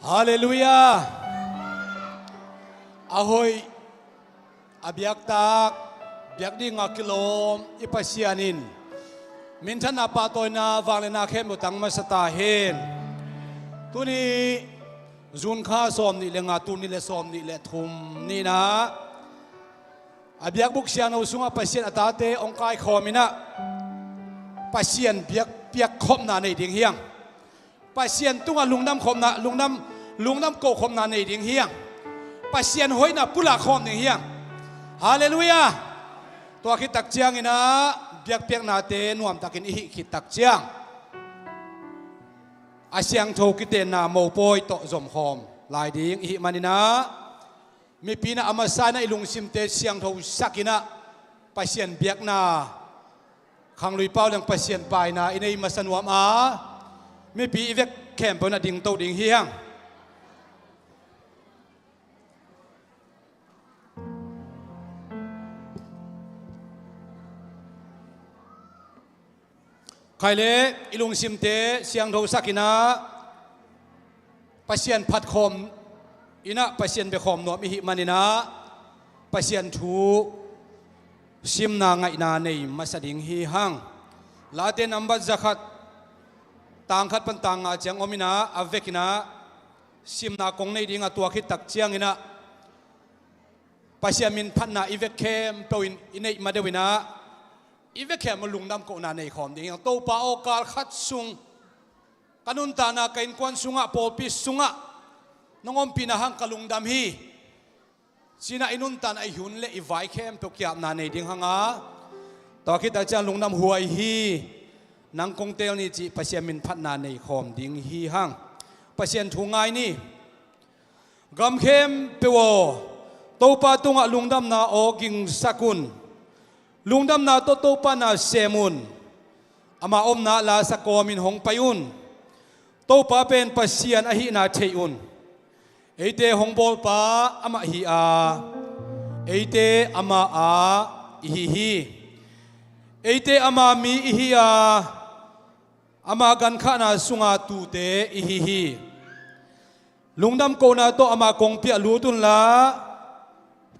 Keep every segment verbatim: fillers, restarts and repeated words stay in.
Halleluiah. A hoih, a biaktak, biak dinga kilawm i Pasian in minthanna, pahtawina, vangliatna khempeuh tang masa ta hen. Tuni June kha sawm nih le nga, tul nih le sawm nih le thum ni-in ah, a biakbuk siangtho sungah Pasian a tate hong kaikhawm in ah, Pasian biak piakkhopna nei ding hi hang. Pasian tungah lungdam khopna, lungdam, lungdam kohkhopna nei ding hi hang. Pasian hoihna pulak khawm ding hi hang. Halleluiah. Tua khit tak ciangin ah biakpiaknate nuamtakin i hih khit tak ciang, a siangtho kitenna mopawi tawh zomkhawm lai ding i hih manin ah, mipi in ah a masa in ah i lungsimte siangtho sak in ah, Pasian biakna, khanglui pau leng Pasian paina i nei masa nuam a, mipi i vek khempeuh in ah dingto ding hi hang. Khai le, i lungsimte siangtho sak in ah, Pasian phat khawm in ah, Pasian bia khawm nuam i hih manin ah, Pasian thu simna ngaihna nei masa ding hi hang. Late nambat zakhat, tang khat pan tang nga ciang om in ah, a vek in ah simna kong nei ding a, tua khit tak ciangin ah Pasian min phatna i vek khempeuh in i neih ma deuh in ah, i vek khempeuh lungdam kohna nei khawm ding hi hang. Topa aw, kal khat sung ka nuntakna, ka innkuan sungah, pawlpi sungah nong ompihna hang ka lungdam hi, ci-in ah i nuntakna, i hun le i vai khempeuh ki-apna nei ding hang a, tua khit tak ciang lungdam huai hi, nang kong teel ni cih Pasian min phatna nei khawm ding hi hang. Pasian thu ngai ni. Gam khempeuh aw, Topa tungah lungdamna aw gingsak un. Lungdamna tawh Topa na sem un. Ama omna ah la sa kawmin hong pai un. Topa pen Pasian ahihna thei un. Eite hong bawlpa amah hi a, eite ama a i hi hi. Eite ama mi i hi a, ama gankhahna sunga tuute i hi hi. Lungdam kohna tawh ama kongpi ah lut unla,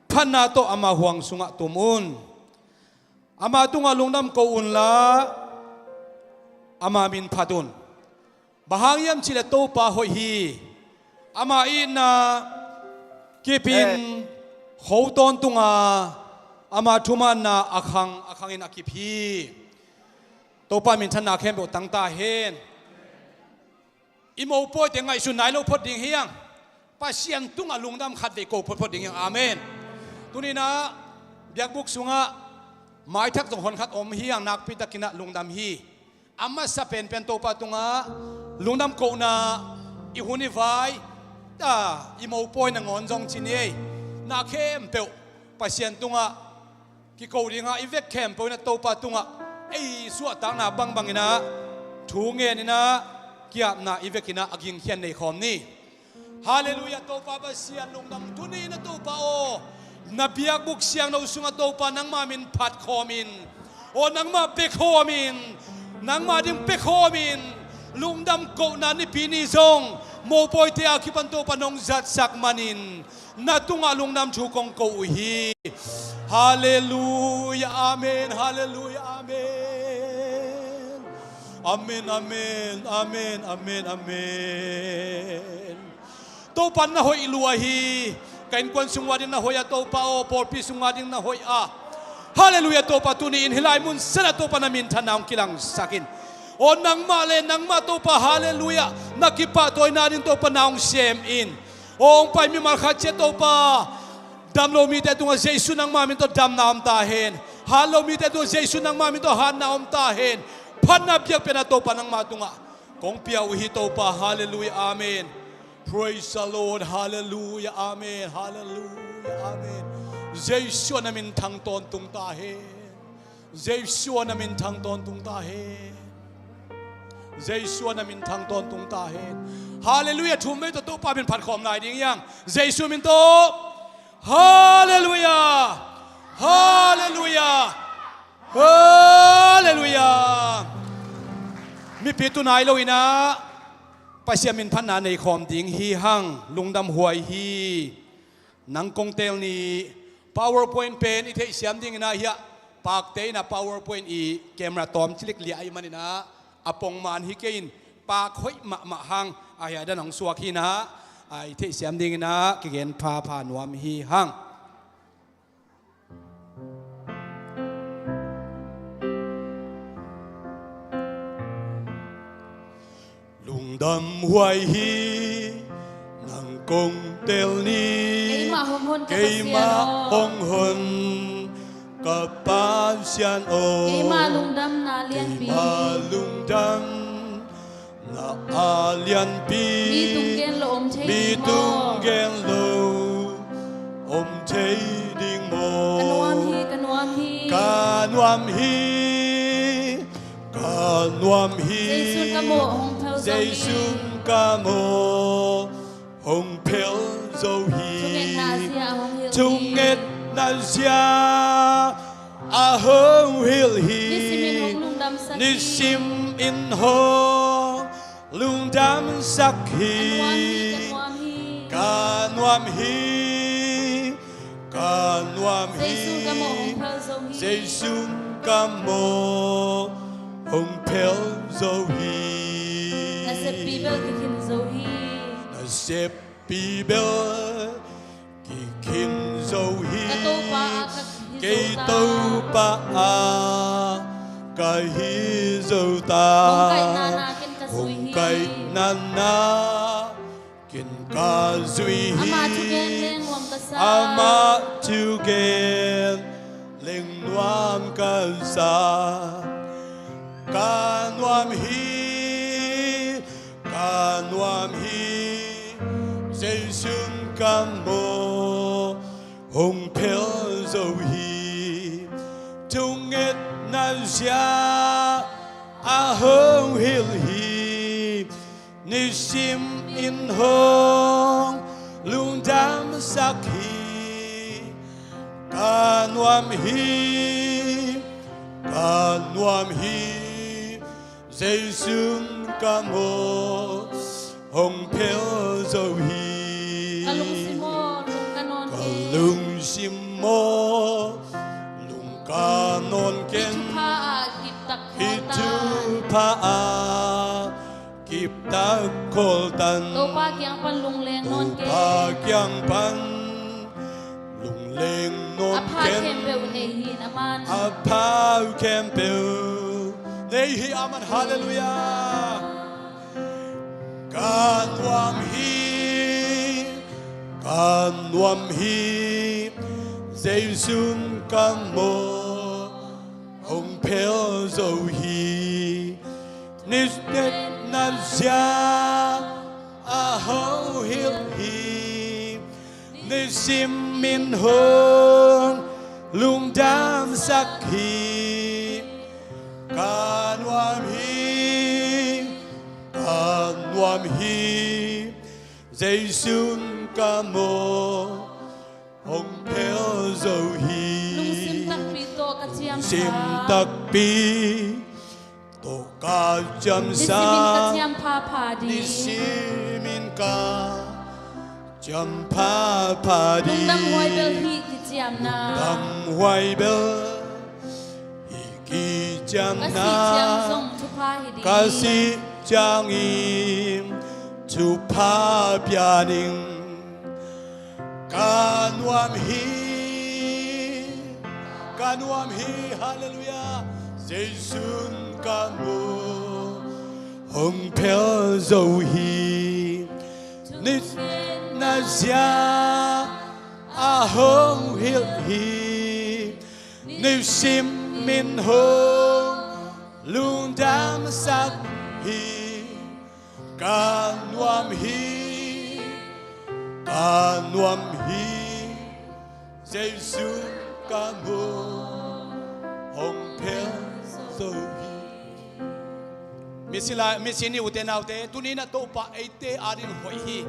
phatna tawh ama huang sungah tum un. Ama tungah lungdam ko unla, ama min phat un. Bang hang hiam cih leh Topa hoih hi. Ama itna kipin, kho tawntung a, ama thumanna a khang a khangin a kip hi. Topa minthanna khempeuh tang ta hen. I mopawite ngaihsun nai lo phot ding hi hang. Pasian tungah lungdam khatvei ko photphot ding hi hang. Amen. Tuni-in ah biakbuk sungah maithak zong honkhat om hi hang, nakpi takin ah lungdam hi. A masa penpen Topa tungah lungdam kohna, i hun i vai, ta, i mopawi nangawn zong ci ni ei. Na khempeuh Pasian tungah kiko ding a, i vek khempeuh in ah Topa tungah ei suahtakna bangbang in ah thu ngen in ah ki-apna i vek in ah a gingkhian nei khawm ni. Halleluiah, Topa Pasian lungdam. Tuni-in ah Topa aw, na biakbuk siangtho sungah Topa nangma min phat khawmin, aw, nangma pia khawmin, nangma ding pia khawmin, lungdam kohna Nipi ni zong mopawite a kipan Topa nong zatsak manin, na tungah lungdam thu kong ko uh hi. Halleluiah, amen. Halleluiah, amen. Amen, amen, amen, amen, amen. Topa na hoih lua hi. Ka innkuan sung ua ding na hoih a, Topa aw, pawlpi sung ua ding na hoih a. Halleluiah, Topa, tuni-in hih lai mun sanah Topa na minthanna hong kilangsak in. Aw, nangmah le nangmah Topa, halleluiah, na kipahtawina ding Topa na hong sem in. Aw, hong pai mimal khat ciat Topa, dam lo mite tungah Jesu nangma min tawh damna om ta hen. Hat lo mite tungah Jesu nangma min tawh hatna om ta hen. Phatna biakpiakna Topa nangma tungah kong pia uh hi Topa. Halleluiah, amen. Praise the Lord. Halleluiah, amen. Halleluiah, amen. Jesu na minthang tawntung ta hen. Jesu na minthang tawntung ta hen. Jesu na minthang tawntung ta hen. Halleluiah, thum vei tawh Topa min phat khawm lai ding hi hang. Jesu min tawh. Halleluiah. Halleluiah. Halleluiah. Mipi tu nai lo-in ah Pasian min phatna nei khawm ding hi hang. Lungdam huai hi. Nang kong tel ni. PowerPoint pen i theihsiam dingin ah hiah pakte in ah PowerPoint i camera tawm cilik liah ahih manin ah a pongman hi kei in, pak hoih mahmah hang. A hiah dan hong suak hi in ah, a i theihsiam dingin ah kigen phapha nuam hi hang. Lungdam huai hi, nang kong tel ni. Keimah hong hon ka Pasian aw. Keimah hong hon ka Pasian aw. Keimah lungdamna lianpi. Keimah lungdamna a lianpi. Mi tung gen lo om thei ding maw? Mi tung gen lo om thei ding maw? Ka nuam hi, ka nuam hi. Ka nuam hi. Ka nuam hi. Zeisun ka maw hong phel zo hi. Zeisun ka maw hong phel zo hi. Thungetna zia a hong hilh hi. Thungetna zia a hong hilh hi. Nisim in hong lungdamsak hi. Nisim in hong lungdamsak hi. Ka nuam hi, ka nuam hi. Ka nuam hi. Ka nuam hi. Zeisun ka maw hong phel zo hi. Zeisun ka maw hong phel zo hi. Naseppi bel kikhin zo hi. Naseppi bel kikhin zo hi. Ka Topa a ka kihi zo ta. Kei Topa a ka hi zo ta. Hong kaihna na ken ka zui hi. Hong kaihna na ken ka zui hi. Ama thugen leng nuam ka sa. Ama thugen leng nuam ka sa. Ka nuam hi, ka nuam hi. Zeisun ka maw hong phel zo hi. Thungetna zia a hong hilh hi. Nisim in hong lungdamsak hi. Ka nuam hi, ka nuam hi. Zeisun ka maw hong phel zo hi. Ka lungsim aw, lung ka nawn ken. Ka lungsim aw, lung ka nawn ken. Hih thupha ah kiptak kholtan. Hih thupha ah kiptak kholtan. Topa kiang pan lungleng nawn ken. Topa kiang pan lungleng nawn ken. A pha khempeuh nei hi in aman. A pha khempeuh nei hi aman. Halleluiah. Ka nuam hi, ka nuam hi. Zeisun ka maw hong phel zo hi. Nisim in hong lungdamsak hi. Nisim in hong lungdamsak hi. Nisim in hong lungdamsak hi. Ka nuam hi, ka nuam hi. Zeisun ka maw hong phel zo hi. Lungsim takpi tawh ka ciamsa. Lungsim takpi tawh ka ciamsa. Nisim in ka ciam phapha ding. Nisim in ka ciam phapha ding. Lungdam huai bel hih kiciamna. Lungdam huai bel hih kiciamna. Ka sih ciang zong thupha hi ding. Ka sih ciangin thupha pia ding. Ka nuam hi, ka nuam hi, halleluiah. Zeisun ka maw hong phel zo hi. Nisim in hong lungdamsak hi. Nisim in hong lungdamsak hi. Nisim in hong lungdamsak hi. Zeisun ka maw hong phel zo hi. Thungetna zia a hong hilh hi. Nisim in hong lungdamsak hi. Ka nuam hi, ka nuam hi. Zeisun ka maw hong phel zo hi. Misi lai, misi ni ute naute, tuni in ah Topa eite adingin hoih hi.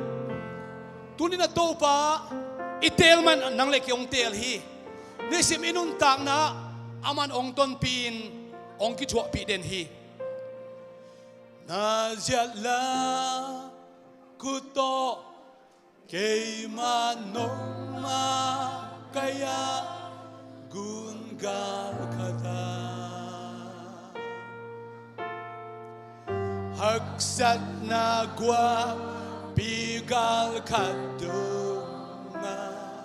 Tuni in ah Topa i teel man nang le kei hong teel hi. Nisim i nuntakna ah aman hong tonpih in hong kithuahpih den hi. Na ziatlam khut tawh keima nong makaih a, gun galkhat ah haksatna guahpi galkhat dongah,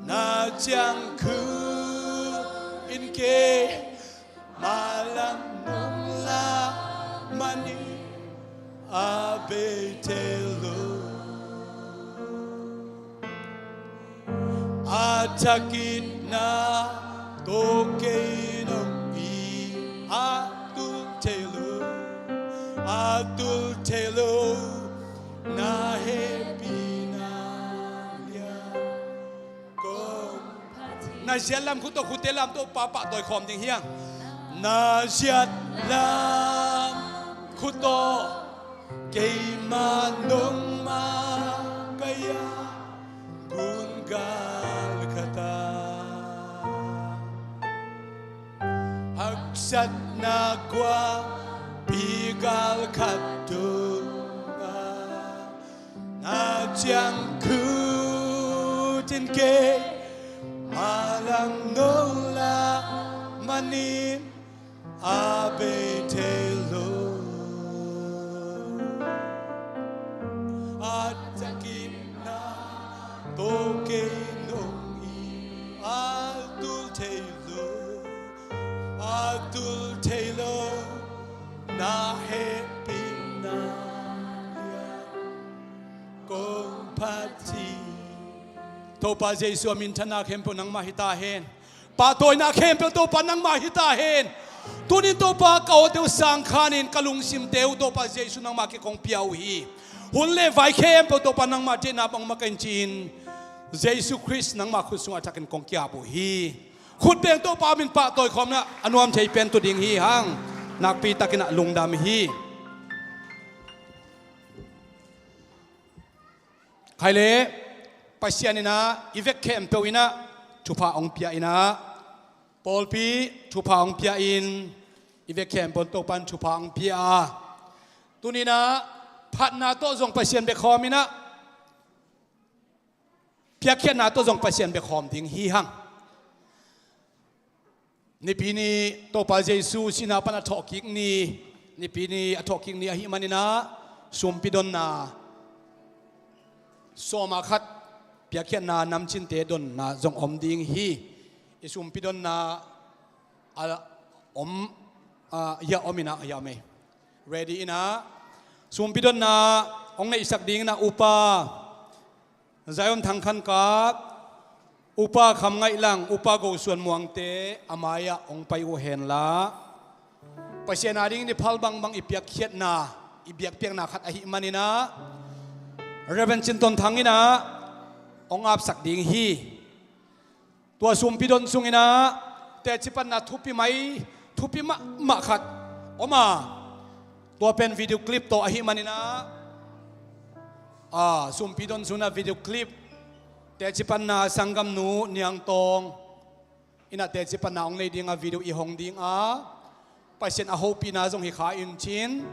na ciangkhut in kei malam nong lak manin a bei thei lo. A thakitna tawh kei nong it a tul thei lo, a tul thei lo. Na hehpihna lian kong phat hi. Na ziatlam khut tawh, khutte lam tawh Topa pahtawi khawm ding hi hang. Na ziatlam khut tawh keima nong makaih a, gun galkhat ah haksatna guahpi galkhat dongah, na ciangkhut in kei malam nong lak manin a bei thei lo. A thakitna tawh kei nong it a tul thei lo, a tul thei lo. Na hehpihna lian kong phat hi. Topa Jesu a minthanna khempeuh nangmah hi ta hen. Pahtawina khempeuh Topa nangmah hi ta hen. Tunin Topa ka awte uh sang khanin ka lungsimte uh Topa Jesu nangmah kiang kong pia uh hi. Hun le vai khempeuh Topa nangmah deihna bang makaih in ci-in Jesu Khrist nangmah khut sungah thakin kong kiap uh hi. Khut beng Topa min pahtawi khawmna a nuam thei pen tu ding hi hang. Nakpi takin ah lungdam hi. Khai le Pasian in ah i vek khempeuh in ah thupha hong pia in ah, pawlpi thupha hong pia in, i vek khempeuh Topan thupha hong pia a, tunin ah phatna tawh zong Pasian bia khawm in ah, piakkhiatna tawh zong Pasian bia khawm ding hi hang. Nipi ni Topa Jesu sihna pan a thawhkik ni, nipi ni a thawhkik ni ahih manin ah sumpi donna sawm ah khat piakkhiatna namcinte donna zong om ding hi. I sumpi donna a om, a, hiah om in ah, hiah om ei. Ready in ah sumpi donna hong neihsak ding in ah Upa Zion Thang Khan Kap, Upa Kham Ngaih Lang, Upa Go Suan Muangte a mai-ah hong pai uh hen la. Pasian a dingin i phal bangbang i piakkhiatna, i biakpiakna khat ahih manin ah Reverend Cin Ton Thang in ah hong apsak ding hi. Tua sumpi don sungin ah teci panna thupi mai, thupi mahmah khat om a, tua pen video clip tawh ahih manin ah, a, sumpi don sungin ah video clip, teci panna sanggamnu Niang Tawng in ah teci panna hong nei ding a, video i hong ding a, Pasian a hopihna zong hi kha in cin.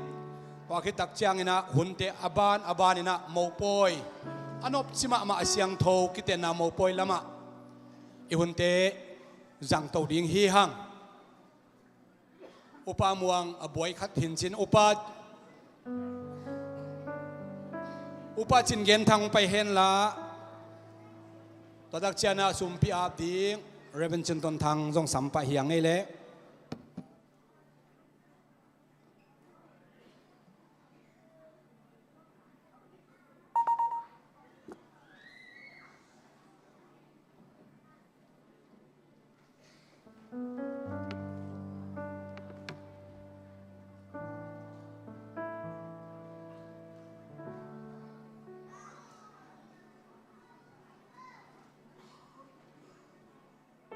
Tua khit tak ciangin ah hunte a ban a ban in ah mopawi a nopci mahmah a siangtho kitenna mopawi lamah i hunte zangto ding hi hang. Upa Muang a buai khat hin cin, Upa, Upa Cin Gen Thang pai hen la. Tua tak ciangin ah sumpi ap ding Reverend Cin Ton Thang zong sam pah hi hang ei leh.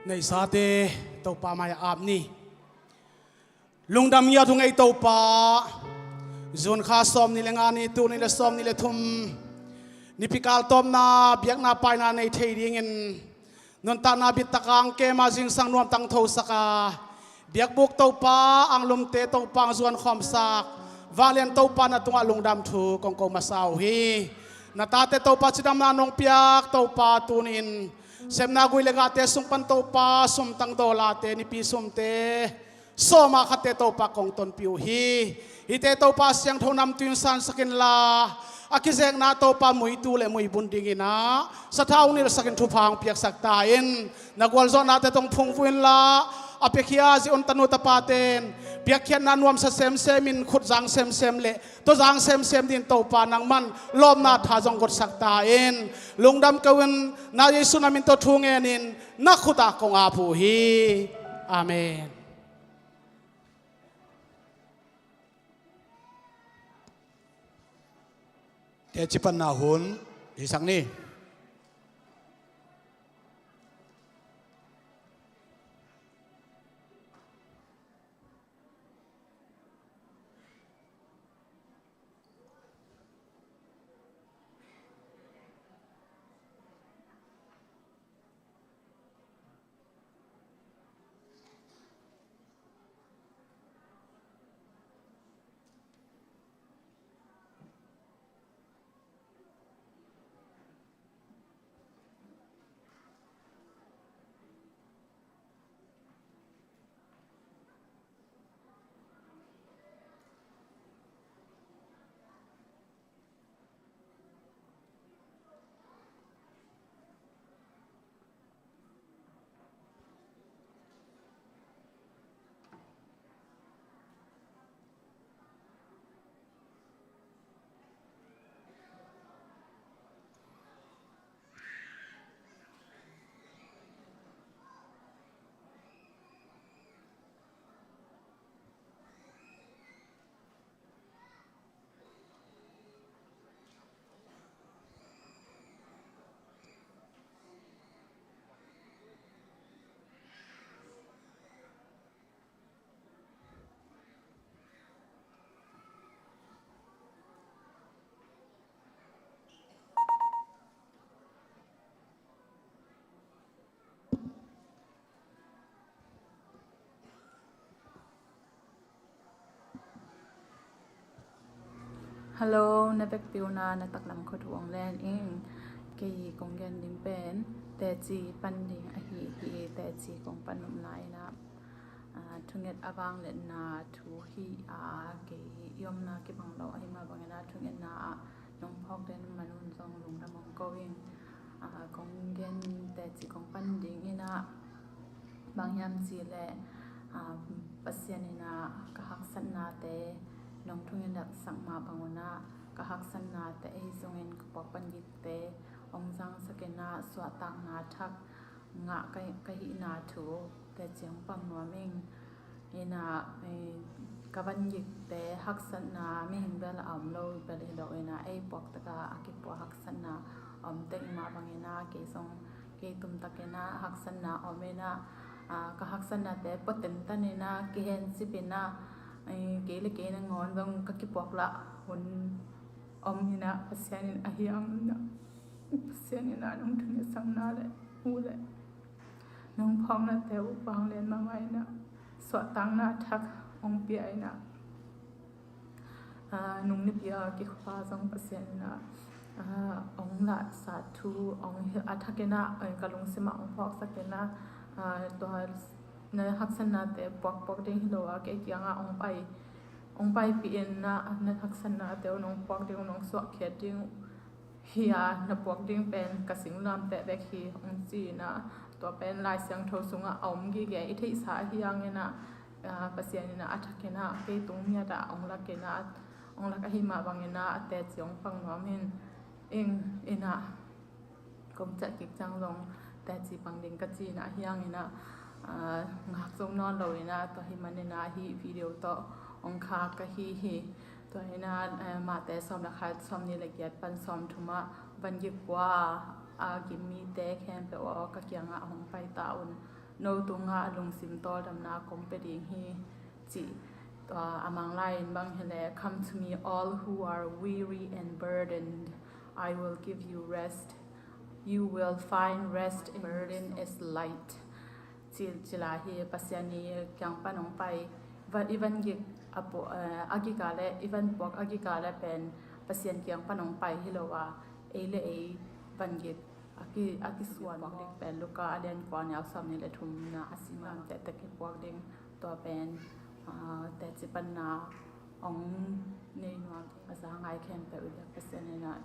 Neihsate Topa mai-ah ap ni. Lungdam ngiat hong ei Topa, June kha sawmnih le nga ni, tul nih le sawmnih le thum, nipi kal tawpna biakna paina nei thei dingin nuntakna bittakin kei mah zingsang nuam tangtho sak a, biakbuk Topa, anglumte Topa hong zuan khawmsak, Vanglian Topa, na tungah lungdam thu kong ko masa uh hi. Na tate Topa cidamna nong piak Topa, tuni-in semna gui le gate sung pan Topa sumtang dawlate, nipi sumte, sawma khatte Topa kong tonpih uh hi. Hihte Topa siangtho namtui in sansak inla, a kizekna Topa muitu le muibun dingin ah sathau nilhsak in thupha hong piaksak ta in. Na gualzawhnate tawh phungvuh inla, a piakhia zi un tanu tapate in piakkhiatna nuamsa semsem in, khut zang semsem le tawh zang semsem dingin Topa nangman lawpna tha zong gotsak ta in. Lungdam ko in, na Jesu na min tawh thu ngenin na khutah kong ap uh hi. Amen. Teci panna hun hisak ni. Hello, na vekpi un ah na taklam khut uh hong len ing. Kei kong gen ding pen teci pan ding ahi hi. Teci kong pan nopna in ah, ah, thunget a vangliatna thu hi a, kei i omna kibang lo ahi mah bangin ah thungetna ah nong phawk den man un zong lungdam hong ko ing. Ah, kong gen teci kong pan ding in ah, bang hiam cih leh, ah, Pasian in ah ka haksatnate nong thungetsak mah bang un ah, ka haksatnate ahi zongin ka puak bangikte hong zangsak in ah, suahtakna thak ngah ka, ka hihna thu teci hong pang nuam ing. In ah, eh, ka bangikte haksatna mihing bel a om lo bel hi lo in ah, ei puak tak a a kipuak haksatna a om tek mah bangin ah, kei zong kei tum takin ah haksatna a om in ah, ah, ka haksatnate pua tentan in ah, kihensip in ah, eh, kei le kei nangawn zong ka kipuak lah hun om in ah, Pasian in ahi hangin ah, Pasian in ah nong thungetsak na le uh le nong phawknate uh vanglian mahmah in ah, suahtakna thak hong pia in ah, ah, nung nipi a kikhua zong Pasian in ah, ah, hong lahsat thu hong hilh a thak in ah, eh, ka lungsim ah hong phawksak in ah, ah, tua na haksatnate puakpuak ding hi lo a, kei kiangah hong pai, hong paipih in ah, na haksatnate uh nong puak ding uh, nong suahkhiat ding uh hi a, na puak ding pen ka singlamteh bek hi, hong ci in ah, tua pen Lai Siangtho sungah a om gige, i theihsa ahi hangin ah, ah, Pasian in ah a thak in ah kei tung miat ah hong lak in ah, hong lak ahi mah bangin ah a teci hong pang nuam hi ing. In ah kong ciah kik ciang zong teci pang ding ka ci in ah, ahi hangin ah, ah, ngak zo nawn lo in ah, tua ahih manin ah hih video tawh hong khak ka hi hi. Tua hi in ah, eh, Mate sawm le khat, sawmnih le giat pan sawmthum ah, bangik pua a gim mite khempeuh aw, ka kiangah hong pai ta un. No tungah lungsim tawldamna kong pia ding hi, ci. Tua a Manglai in bang hi leh, "Come to me, all who are weary and burdened, I will give you rest. You will find rest, burden is light." Cil, cila hi Pasian i kiang pan hong pai, va, i vangik a pu-, eh, a gika le, i van puak a gika le pen Pasian kiang pan hong pai hi lo a, ei le ei van gik a ki, a kisuan puak ding pen Luka a lian kua, a neu sawmnih le thumna a sim lam teh teh kipuak ding. Tua pen, ah, teci panna hong nei nuam a za ngai khempeuh i biak Pasian in ah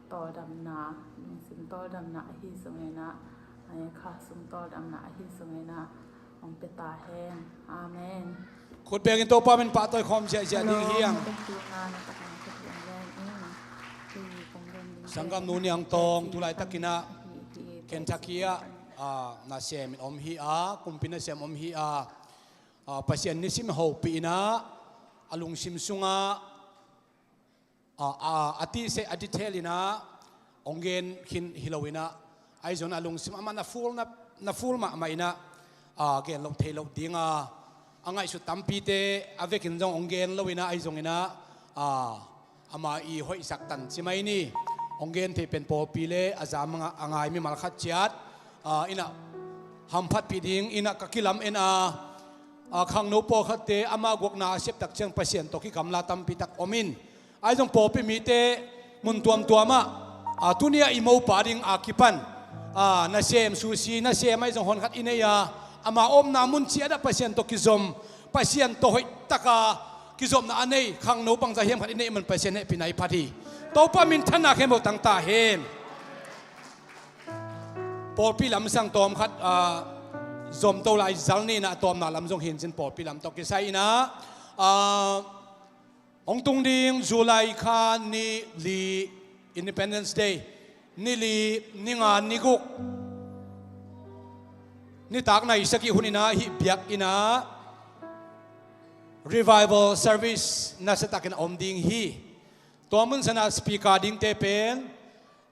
tawldamna, lungsim tawldamna ahi zongin ah, eh, kha sung tawldamna ahi zongin ah hong pia ta hen. Amen. Khut bengin Topa min pahtawi khawm ziahziah ding hi hang. Sanggam nu Niang Tawng tu laitakin ah Kentucky ah, ah, nasem in om hi a, kumpi nasem om hi a, ah, Pasian nisim hopih in ah a lungsim sungah a, a, a tise a detail in ah hong gen khin hi lo in ah, ahi zongin a lungsim amah na full, na, na full mahmah in ah, a, gen loh thei loh ding a, a ngaihsut tampite a vekin zong hong gen lo in ah, ahi zongin ah, a, ama i hoihsak tan ci mai ni. Hong gen thei pen pawlpi le a zam a nga-, a ngai mimal khat ciat, a, in ah hamphatpih ding in ah ka kilam en a, a, khangno pawlkhatte ama guakna a sep tak ciang Pasian tawh kigamla tampi tak om in, ahi zong pawlpi mite mun tuamtuam ah, a, tuni-ah i mopa ding a kipan, a, nasem susi, nasem ahi zong honkhat i nei a, ama omna mun ciat ah Pasian tawh kizom, Pasian tawh hoih taka kizopna a nei khangno bangzah hiam khat i neih man Pasian hehpihna i phat hi. Topa minthanna khempeuh tang ta hen. Pawlpi lamsang tawm khat, a, zomto lai zal ni in ah tawmna lam zong hi in cin pawlpi lam tawh kisai in ah, a, hong tung ding July kha ni li, Independence Day, ni li, ni nga, ni guk, nitak nai sagih hun in ah hih biakinn ah revival service nasatakin a om ding hi. Tua mun san ah speaker dingte pen,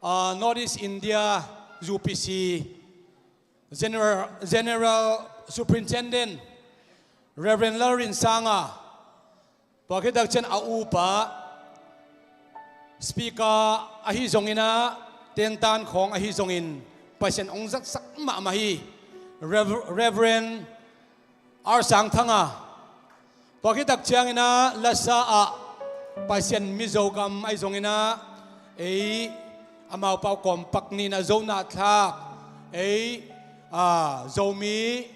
ah, North East India U P C General, General Superintendent Reverend Lalrin Sanga, tua khit tak ciang a upa speaker ahi zongin ah, tentan khawng ahi zongin Pasian hong zatsak mahmah hi. Rev-, Reverend R Sangthanga, tua khit tak ciangin ah lasa ah Pasian mi Zogam ahi zongin ah, ei, amau pau kawmpak ni in ah Zo na thlak, ei, a, Zomi,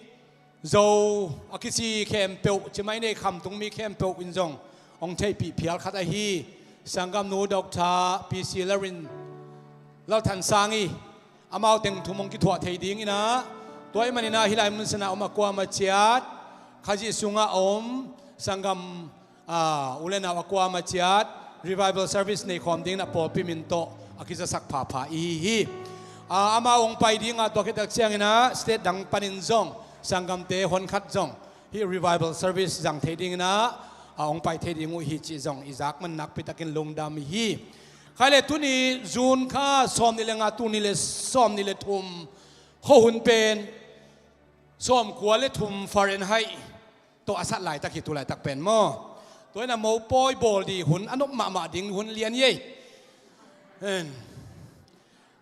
Zo a kici khempeuh, ci mai ni, khamtung mi khempeuh in zong hong theihpih phial khat ahi sanggamnu Doctor P C Lalrin, Lalthansangi, amau teng thum hong kithuah thei ding in ah, tua ahih manin ah hih lai mun san ah om a kuamah ciat, Khazih sungah om sanggam, a, u le nau a kuamah ciat revival service nei khawm ding in ah pawlpi min tawh a kizasak phapha i hi hi. A, amau hong pai ding a, tua khit tak ciangin ah state dang panin zong sanggamte honkhat zong hih revival service zang thei ding in ah, a, hong pai thei ding uh hi cih zong i zak man nakpi takin lungdam i hi. Khai le tuni June kha sawmnih le nga, tul nih le sawmnih le thum, khuahun pen sawmkua le thum Fahrenheit tawh a sat laitak hi, tu laitak pen maw. Tua in ah mopawi bawl ding hun a nop mahmah ding hun lian hi ei. En.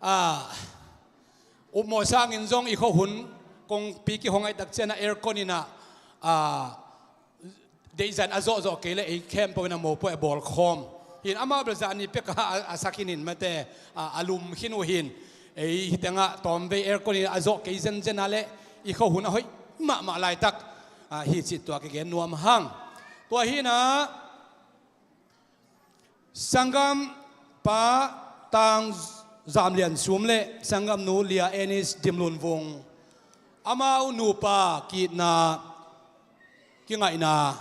A, upmawh sangin zong i khuahun kongpi kihong ahih tak ciang ah aircon in ah, a, deihzan a zawhzawh kei leh ei khempeuh in ah mopawi a bawl khawm hi in, amau bel zah ni pek a, a, a sa khin hi in mate, a, a lum khin uh hi in. Ei hi teng ah tawmvei aircon in a zawh kei zenzen a leh i khuahun a hoih mahmah laitak, a, hi cih tua kigen nuam hang. Tua hi in ah sanggam pa Tang Zam Lian Sum le sanggamnu Lia Enis Dim Lun Vung, amau nupa ki-itna, kingaihna,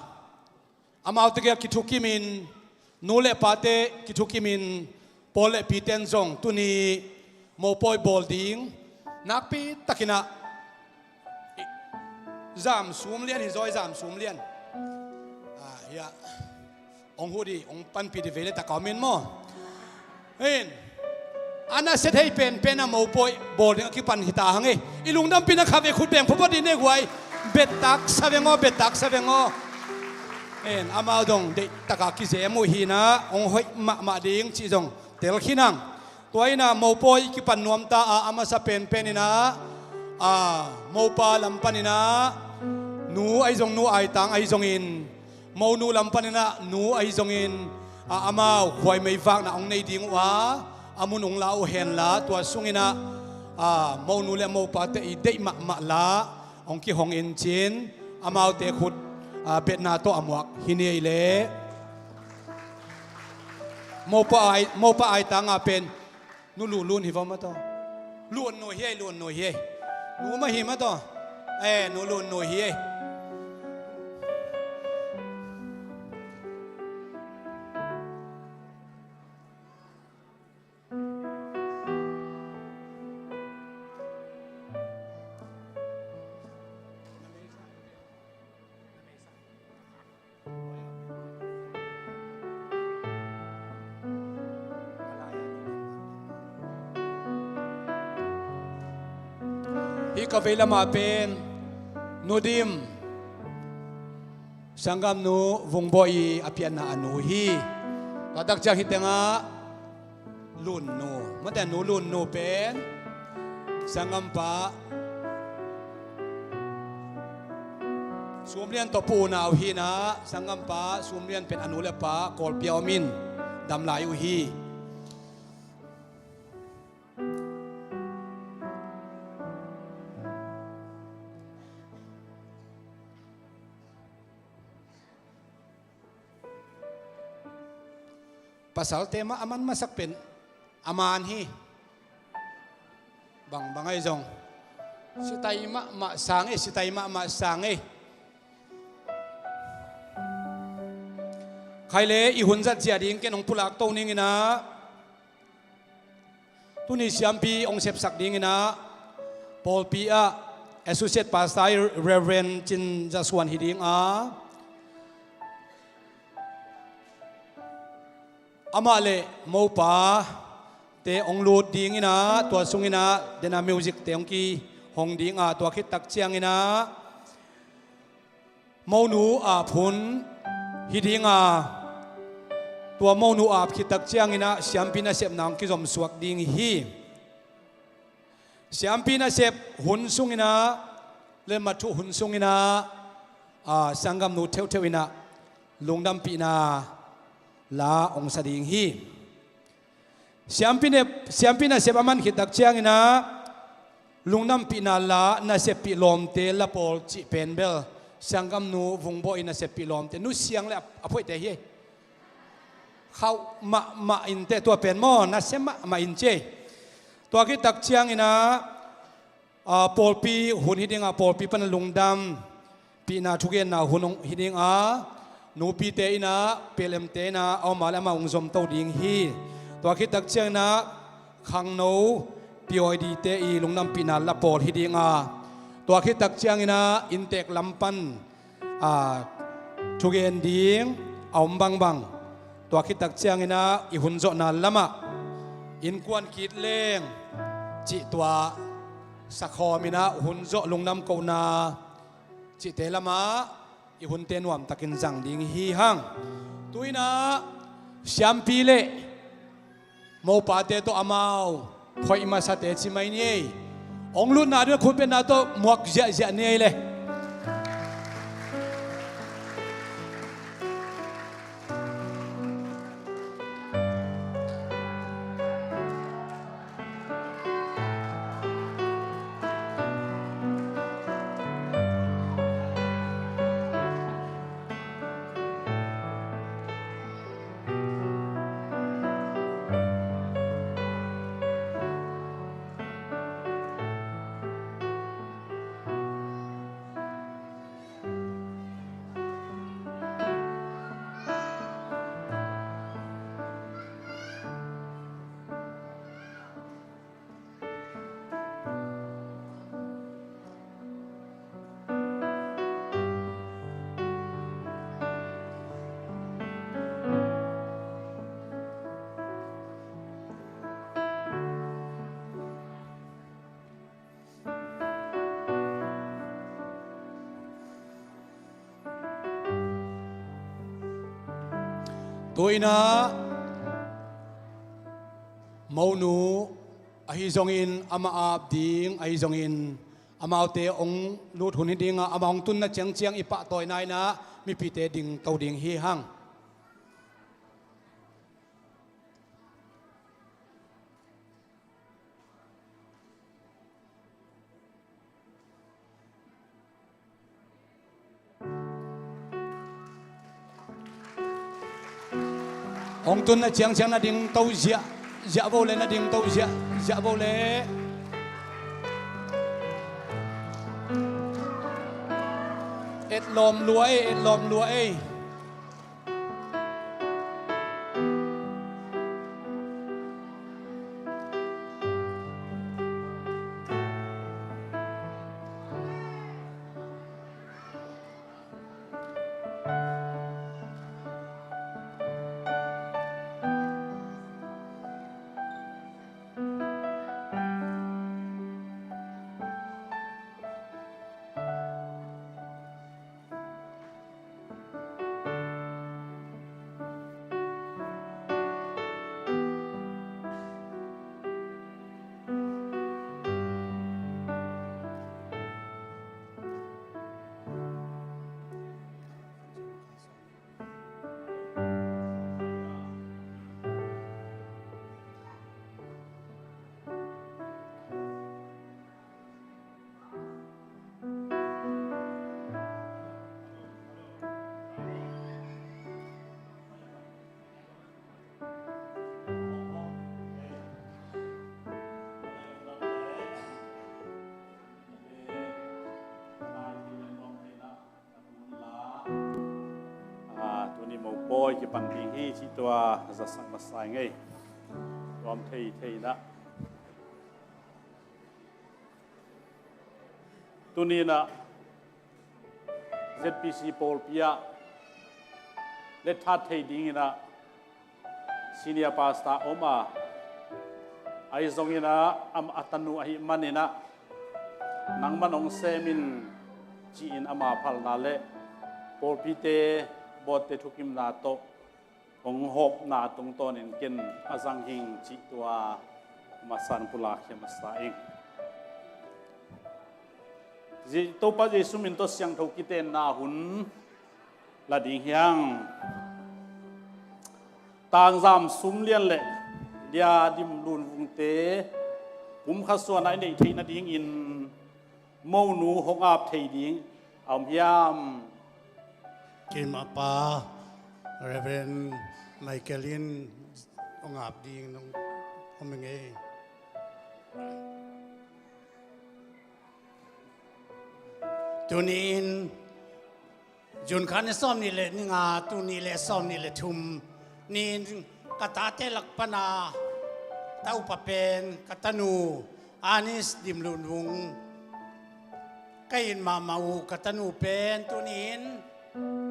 amaute gel kithukimin, nu le pate kithukimin, pawl le piten zong tuni mopawi bawl ding nakpi takin ah, Zam Sum Lian hi zaw, Zam Sum Lian. A, hiah hong huh dih, hong panpih dih vei le tak a om in maw. In, a nasia thei penpen a mopawi bawl ding a kipan hi ta hang ei. I lungdampihna khat vei khut beng phawtphawt dih ne guai. Bettak sa veng aw, bettak sa veng aw. In, amau dong deihtak a kizem uh hi in ah hong hoih mahmah ding cih zong tel khin hang. Tua in ah mopawi kipan nuam ta a, a masa penpen in ah, a, mopa lam pan in ah nu ahi zong, nu Aitang ahi zongin Monu lam panin ah nu ahi zongin, a, amau khuaimei vakna hong nei ding uh a, a mun hong la uh hen la, tua sungin ah, a, monu le mopate i deih mahmah la hong kihong in cin, amaute khut, a, betna tawh a muak hi ni ei le. Mopa ai, mopa ai tanga pen nu Lun Lun hi va ma taw. Lun Nu hi ei, Lun Nu hi ei. Nu mah hi ma taw. Eh, nu Lun Nu hi ei. Hih ka vei lamah pen Nu Dim, sanggamnu Vung Bawi i a pianna a nu hi. Tua tak ciang hih tengah Lun Nu, mate, nu Lun Nu pen sanggampa Sum Lian tawh pu unau hi in ah, sanggampa Sum Lian pen a nu le pa Kawlpi a om in dam lai uh hi. Pasalte mah a man masak pen a man hi. Bangbang ahi zong sitai mahmah sang ei, sitai mahmah sang ei. Khai le, i hun zat zia ding ken hong pulak to ning in ah, tuni siampi hong sepsak ding in ah, pawlpi ah Associate Pastor Reverend Cin Za Suan hi ding a, amah le mopate hong lut ding in ah, tua sung in ah dena music te hong kihong ding a, tua khit tak ciang in ah monu ap hun hi ding a, tua monu ap khit tak ciang in ah siampi nasepna hong kizom suak ding hi. Siampi nasep hun sung in ah le mathuh hun sung in ah, a, sanggamnu theuhtheuh in ah lungdampihna la hong sa ding hi. Siampi ne, siampi nasep a man khit tak ciang in ah lungdampihna la, naseppih lawmte la pawl cih pen bel sanggamnu Vung Bawi i naseppih lawmte, nu Siang le a, a phoihte hi. Khauh mahmah in teh, tua pen maw, nasia mahmah in ci ei. Tua khit tak ciang in ah, a, pawlpi hun hi ding a, pawlpi pan a lungdampihna thugenna hun hong hi ding a, nupite in ah, P L M te in ah a om a le amah hong zom to ding hi. Tua khit tak ciang in ah khangno P Y D te i lungdampihna la pawl hi ding a, tua khit tak ciang in ah inntek lam pan, a, thugen ding a om bangbang, tua khit tak ciang in ah i hun zawhna lamah innkuan kit leng cih tua sakhawm in ah hun zawh, lungdam kohna cihte lamah i hunte nuamtakin zang ding hi hang. Tu in ah siampi le mopate tawh amau phoih masate ci mai ni ei. Hong lutna ding a khut betna tawh muak ziahziah ni ei le. Tu in ah monu ahi zongin, amah ap ding ahi zongin, amaute hong lut hun hi ding a, amah hong tunna ciangciang i pahtawina in ah mipite dingto ding hi hang. Hong tunna ciangciang na dingto ziahziah vo le, na dingto ziahziah vo le. Etlawm lua ei, etlawm lua ei. Ah, tuni mopawi kipan ding hi cih tua zasak masa ing ei. Tuam thei thei na. Tuni na Z P C pawlpi ah let that thei dingin ah Senior Pastor om a, ahi zongin ah a tanu ahih manin ah nangman hong sem in ci-in ama phalna le pawlpite, board-te thukimna tawh hong hawmna tungtawnin ken a zang hing cih tua masa-in pulakkhia masa ing. Topa Jesu min tawh siangtho kitenna hun la ding hi hang. Tangzam Sum Lian le Lia Dim Lun Vungte pumkhat suan a i neih theih nadingin monu hong ap thei ding a om hiam? Keima pa Reverend Michael in hong ap ding nong om ing ei. Tuni-in June kha ni sawmnih le ni nga, tul nih le sawmnih le thum ni-in ka tate lak pana taupa pen ka tanu Anis Dim Lun Vung ka it mahmah uh. Ka tanu pen tuni-in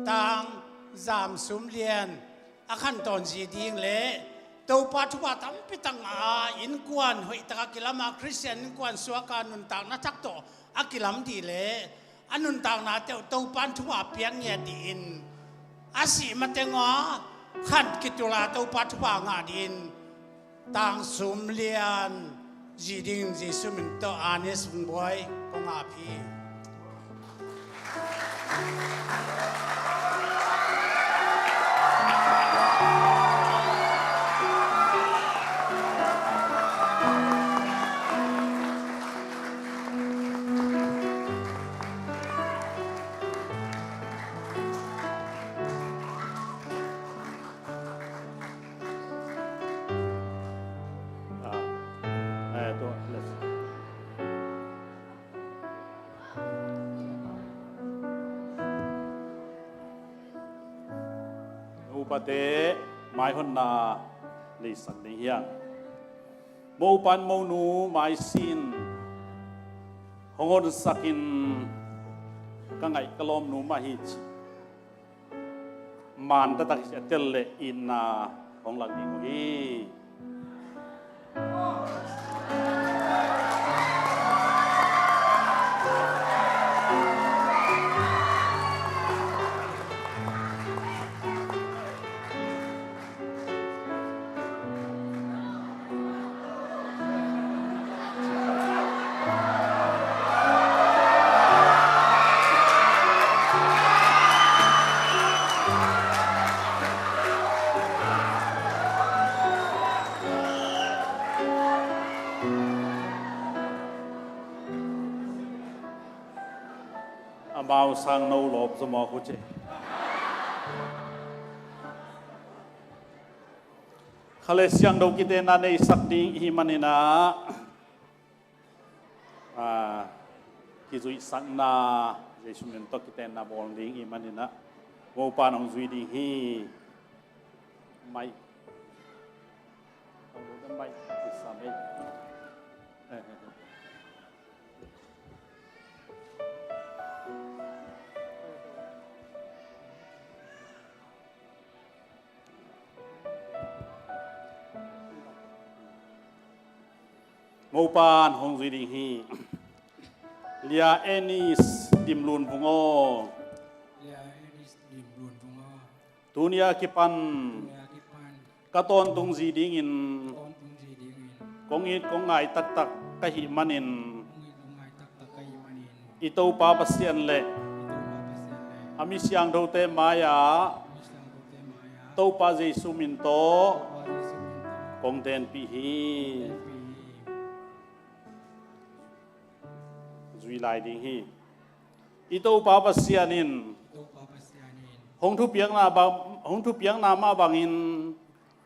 Tangzam Sum Lian a khantawn zi ding le Topa thupha tampi tak ngah a, innkuan hoih tak a kilam a, Khristian innkuan suak a, nuntakna thak tawh a kilam dih le a nuntakna teuh Topa in thupha piak ngiat dih in, a sih mateng aw a khan kitul a Topa thupha ngah dih in, Tang Sum Lian zi ding Jesu min tawh Anis Vung Buai kong ap hi. Ah, eh, tu, let's. Upate maihonna leisak ding hiam? Mopan monu maisin hong honsakin ka ngaih ka lawmnu mah hi ci. Man taktak hi a tel le itna hong lak ding uh hi. Mau sang no lawp zaw maw, khu ci. Kha le siangtho kitenna neisak ding i hih manin ah, ah, kizuihsakna, Jesu min tawh kitenna bawl ding i hih manin ah, mopa'n hong zui ding hi. Mai. Mai. Mopa'n hong zui ding hi. Lia Enis Dim Lun Vung aw. Lia Enis Dim Lun Vung aw. Tuni a kipan, tuni a kipan, ka tawntung zi dingin, tawntung zi dingin, kong it kong ngai taktak ka hih manin, kong it kong ngai taktak ka hih manin, i Topa Pasian le, i Topa Pasian le, a mi siangthote mai-ah, a mi siangthote mai-ah, Topa Jesu min tawh, Topa Jesu min tawh, kong tenpih hi. Tenpih hi. Zui lai ding hi. I Topa Pasian in, i Topa Pasian in, hong thupiakna bang, hong thupiakna mah bangin,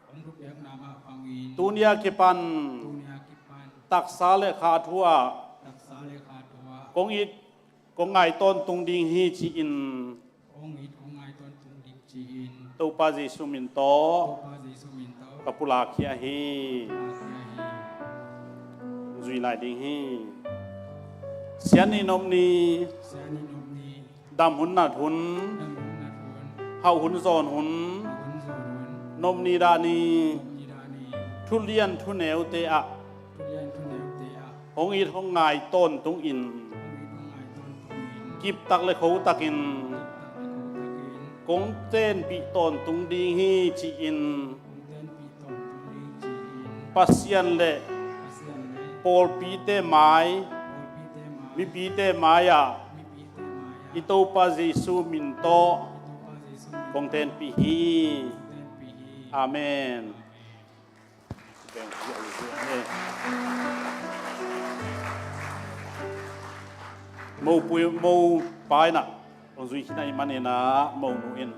hong thupiakna mah bangin, tuni a kipan, tuni a kipan, taksa le kha thu ah, taksa le kha thu ah, kong it kong ngai tawntung ding hi ci-in, kong it kong ngai tawntung ding ci-in, Topa Jesu min tawh, Topa Jesu min tawh, ka pulak khia hi. Pulak khia hi. Zui lai ding hi. Sian ni nop ni, sian ni nop ni, dam hun nat hun, dam hun nat hun, hauh hun zawn hun, hauh hun zawn hun, nop ni dah ni, nop ni dah ni, thu lian thu neute ah, thu lian thu neute ah, hong it hong ngai tawntungin, hong it hong ngai tawntungin, kiptak le khotakin, kiptak le khotakin, kong tenpih tawntung ding hi ci-in, kong tenpih tawntung ding ci-in, Pasian le, Pasian le, pawlpite mai, pawlpite mai, mipite mai-ah, mipite mai-ah, i Topa Jesu min tawh, i Topa Jesu min tawh, kong tenpih hi. Kong tenpih hi. Amen. Amen. Mopui, mopa in ah hong zui khin ahih manin ah, monu in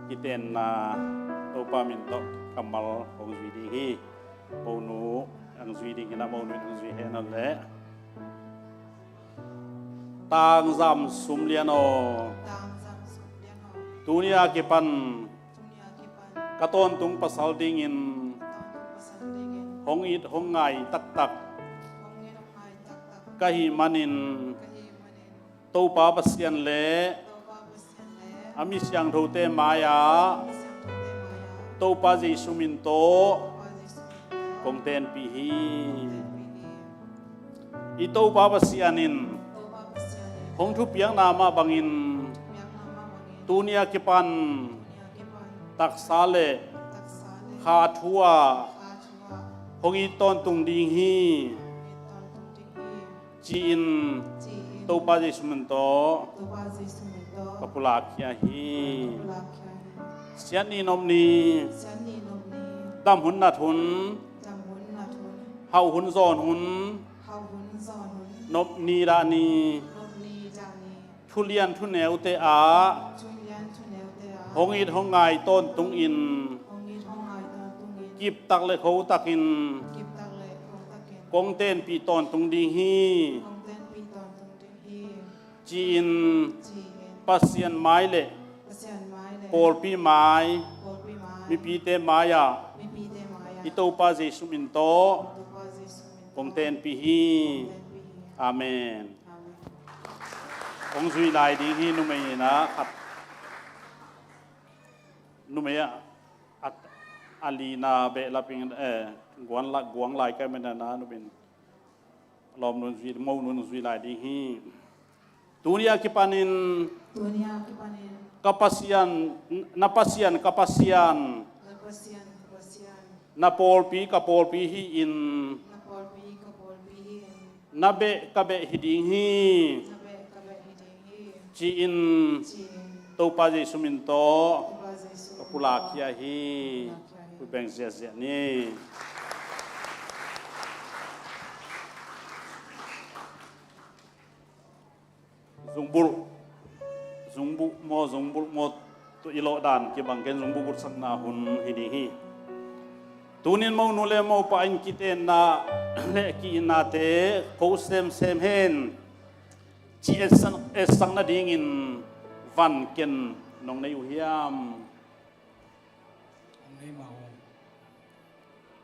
kitenna Topa min tawh kammal hong zui ding hi. Monu hong zui ding hi in ah, monu in hong zui hen aw leh. Tangzam Sum Lian aw. Tangzam Sum Lian aw. Tuni a kipan, tuni a kipan, ka tawntung pasal dingin, ka tawntung pasal dingin, hong it hong ngai taktak, hong it hong ngai taktak, ka hih manin, ka hih manin, Topa Pasian le, Topa Pasian le, a mi siangthote mai-ah, a mi siangthote mai-ah, Topa Jesu min tawh, Topa Jesu min tawh, kong tenpih hi. Kong tenpih hi. I Topa Pasian in, Topa Pasian in, hong thupiakna mah bangin, hong thupiakna mah bangin, tuni a kipan, tuni a kipan, taksa le, taksa le, kha thu ah, kha thu ah, hong it tawntung ding hi, hong it tawntung ding hi, ci-in, ci-in, Topa Jesu min tawh, Topa Jesu min tawh, ka pulak khia hi. Ka pulak khia hi. Sian ni nop ni, sian ni nop ni, dam hun nat hun, dam hun nat hun, hauh hun zawn hun, hauh hun zawn hun, nop ni dah ni, nop ni dah ni, thu lian thu neute ah, thu lian thu neute ah, hong it hong ngai tawntungin, hong it hong ngai tawntungin, kiptak le khotakin, kiptak le khotakin, kong tenpih tawntung ding hi, kong tenpih tawntung ding hi, ci-in, ci-in, Pasian mai le, Pasian mai le, pawlpi mai, pawlpi mai, mipite mai-ah, mipite mai-ah, i Topa Jesu min tawh, Topa Jesu min tawh, kong tenpih hi. Kong tenpih hi. Amen. Amen. Hong zui lai ding hi. Numei in ah khat, numei ah, a, a lina behlap in, eh, guang la, guang lai ka hih manin ah, numei in lawmnu'n zui, monu'n zui lai ding hi. Tuni a kipanin, tuni a kipanin, ka Pasian, na Pasian ka Pasian, na Pasian ka Pasian, na pawlpi ka pawlpi hi-in, na pawlpi ka pawlpi hi-in, na beh ka beh hi ding hi, na beh ka beh hi ding hi, ci-in, ci-in, Topa Jesu min tawh, Topa Jesu min tawh, ka pulak khia hi. Pulak khia hi. Khut beng ziahziah ni. Zungbulh Zungbuh maw, zungbulh maw, tua i lawh dan kibang ken zungbuh bulhsakna hun hi ding hi. Tunin monu le mopa in kitenna le ki-itnate ko semsem hen ci etsak, etsak nadingin van ken nong nei uh hiam? Hong nei mah uh.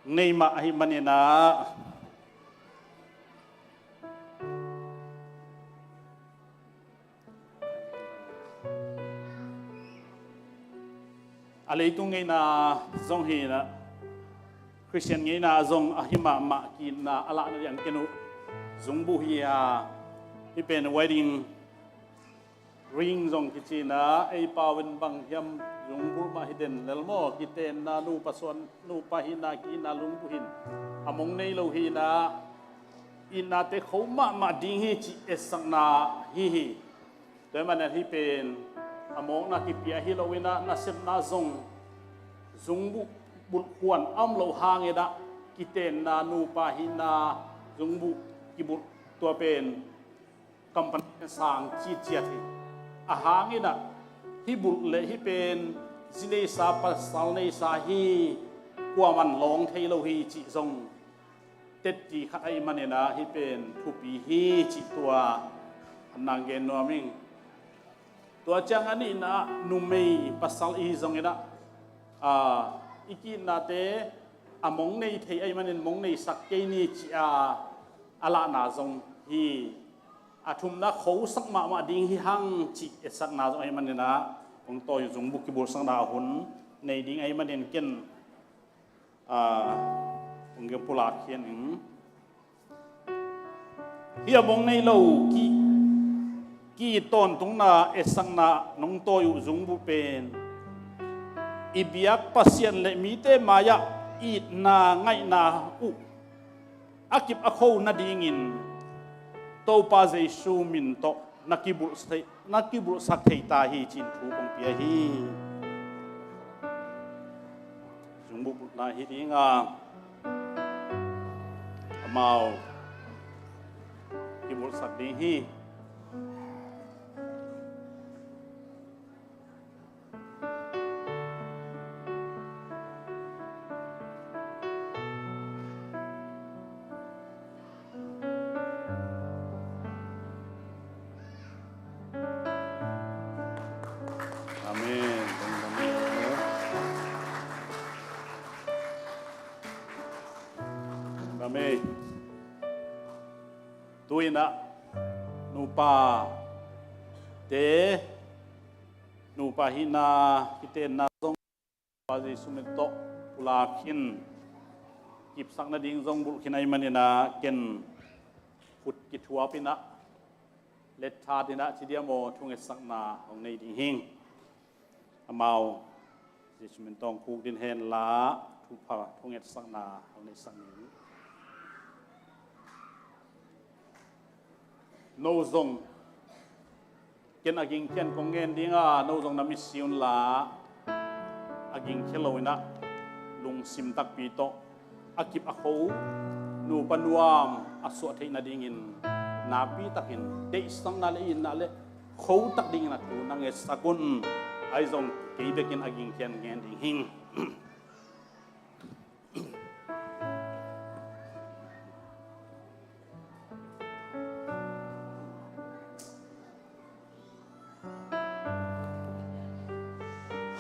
Hong nei mah ahih maninah a leitung ngeina zong hinah, Khristian ngeina zong ahi mahmah ki-itna a lahna diang ken uh zungbuh hi a, hih pen wedding ring zong kicinah, ei pau in bang hiam zungbulh mah hi den lel maw, kitenna nupa suan, nupa hihna ki-itna zungbuh hin a mong nei lo hinah, itnate kho mahmah ding hi cih etsakna hi hi. Tua ahih manin hih pen a mawkna kipia hi loinah, nasepna zong zungbuh bulh khuan a om loh hanginah kitenna nupa hihna zungbuh kibulh, tua pen company sang citciat hi. A hanginah hih bulh le hih pen zi neisa pasal neisa hi, kuaman lawng thei lo hi cih zong tetti khat ahih maninah hih pen thupi hi cih tua a nang gen nuam ing. Tua ciang a nihna ah numei pasal i hi zonginah, a, i ki-itnate a mong nei thei ahih manin mong neisak kei ni ci-a a lahna zong hi. A thumna khosak mahmah ding hi hang cih etsakna zong ahih maninah hong tawi uh zungbuh kibulhsakna hun nei ding ahih manin ken, a, hong gen pulak hian ing. Hih a mong nei lo ki, ki tawntungna etsakna nong tawi uh zungbuh pen i biak Pasian le mite mai-ah itna ngaihna uh a kip a kho nadingin Topa Jesu min tawh na kibulh thei, na kibulhsak thei ta hi cih thu kong pia hi. Zungbuh bulhna hi dinga amau kibulhsak ding hi. Amen. Amen. Tuinah nupa te nupa hihna kitenna zong Pa Jesu min tawh pulak khin, kipsak nading zong bulh khin ahih maninah ken khut kithuapinah letthat inah ci diam aw, thungetsakna hong nei ding hing. Amau Jesu min tawh khuk din henla thupha thungetsakna hong neisak ning. No zong ken a gingkhian kong ngen dinga, no zong na mitsi unla a gingkhia loinah lungsim takpi tawh a kip a kho nupa nuam a suah theih nadingin nakpitakin deihsakna le itna le khotak dingin a thu na ngetsak un. Ahi zong kei bekin a gingkhian ngen ding hing.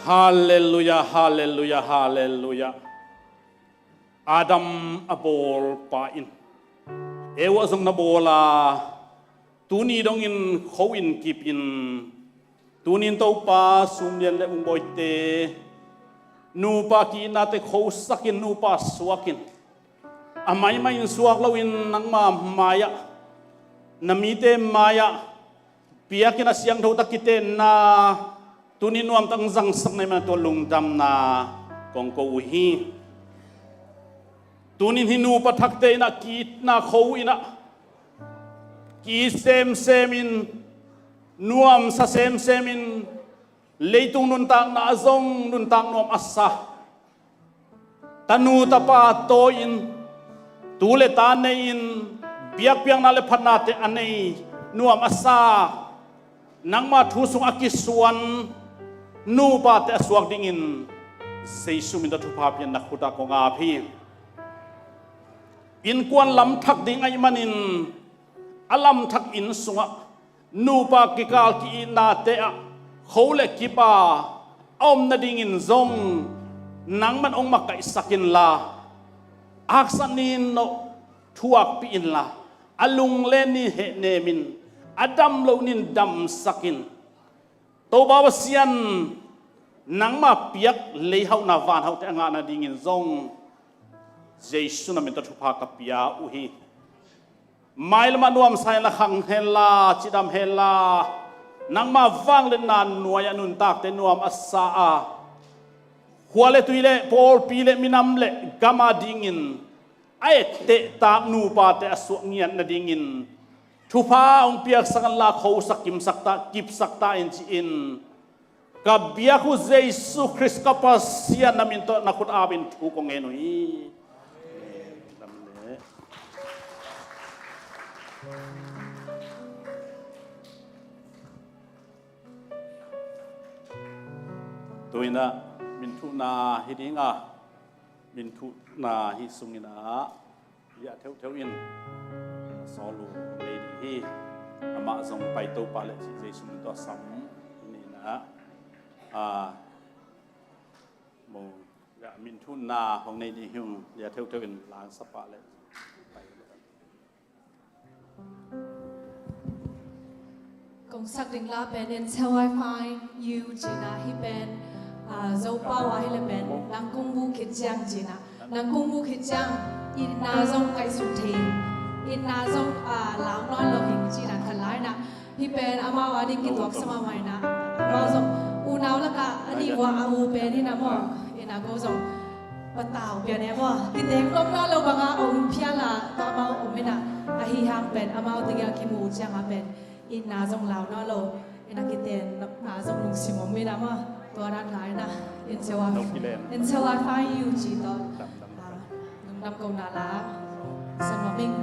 Halleluia, halleluia, halleluia. Adam a bawlpa in Eva zong na bawl a, tuni dongin kho in kip in. Tunin Topa, sumlian le ungbawite, nupa ki-itnate khosakin, nupa suakin, a maimai in suak loin nangma mai-ah, na mite mai-ah biakinn a siangtho tak kitenna tuni nuamtak zangsak na hih manin tua lungdamna kong ko uh hi. Tunin hih nupa thakte inah ki-itna kho inah ki-it semsemin, nuamsa semsemin, leitung nuntakna ah zong nuntak nuam a sa, tanu tapa tawi-in, tu le ta nei-in, biakpiakna le phatnate a nei nuam a sa, nangma thu sungah a kisuan nupate a suak dingin Jesu min tawh thupha pia in na khutah kong ap hi. Innkuan lamthak ding ahih manin a lamthak inn sungah nupa kikal ki-itnate ah kho le kipa a om nadingin zong nangman hong makaihsak inla, a haksat ni in hong thuakpih inla, a lunglen ni in hehnem in, a dam loh ni in damsak in. Topa Pasian, nangma piak leihauhna vanhauhte a ngah nadingin zong Jesu na min tawh thupha ka pia uh hi. Mailamah nuamsa in la khang henla, cidam henla, nangma vangliatna nuai-ah nuntakte nuam a sa a, khua le tui le pawlpi le minam le gam adingin a ettehtak nupate a suak ngiat nadingin thupha hong piaksak inla, khosak kimsak ta, kipsak ta in ci-in ka biak uh Jesu Khrist ka Pasian na min tawh na khut apin thu kong ngen uh hi. Tu-in ah minthuhna hi ding a, minthuhna hi sungin ah liah theuhtheuh in sawl uh nei ding hi. Amah zong pai to pah leh cih Jesu min tawh sam ni in ah, a, mo, liah minthuhna hong nei ding hi ung, liah theuhtheuh in langsa pah leh pai. Kong sak ding la pen, "And so I find you," cihna hi pen, ah, Zopau ah hi leh pen, "Nang kong mu khit ciang," cihna. "Nang kong mu khit ciang, itna zong kaihsut thei, itna zong, ah, lau nawn lo hi," cihna khat la hi na. Hi pen amau a ding kituak sa mahmah hi na. Amau zong unau lakah a nih vua a mu pen hi na maw. Hi na ko zong patau pian e maw. Kiteng lom nawn lo banga om phial a tawh amau om hi na. Ahi hang pen amau tengah kimu ciang a pen itna zong lau nawn lo. Hi na kitenna zong lungsim om hi na maw. Tua dan la hi na. In sewa, in sewa fai yu ci tawh. Lungdam ko na la. Sa mawk ing.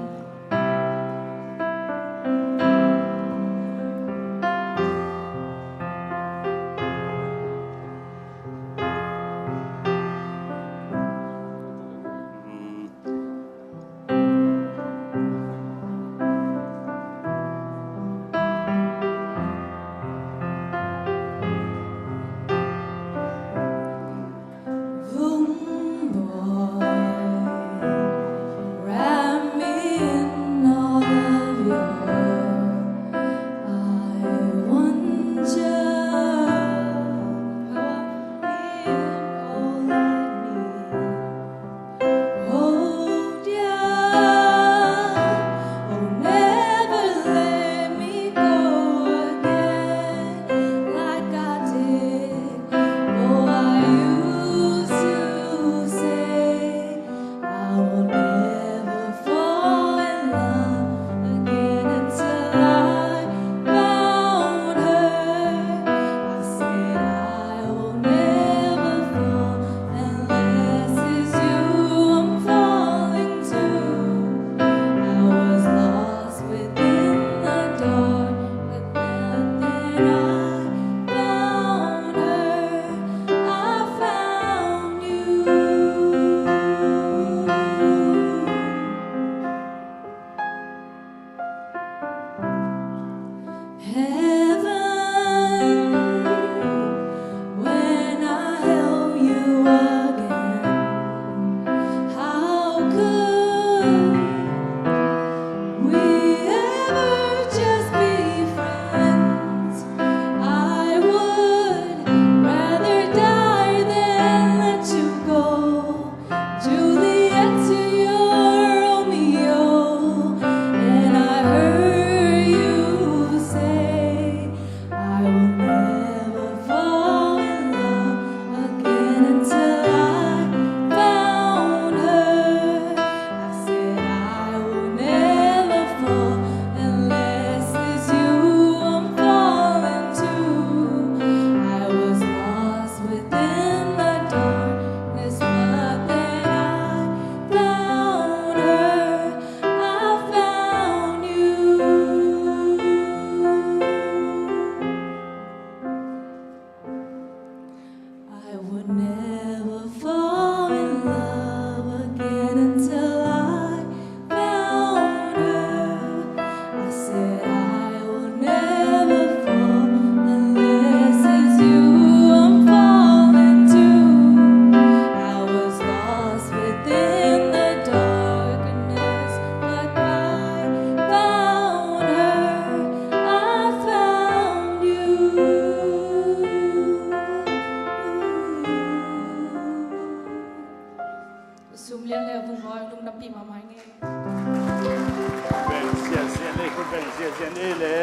Ziahziah ni le.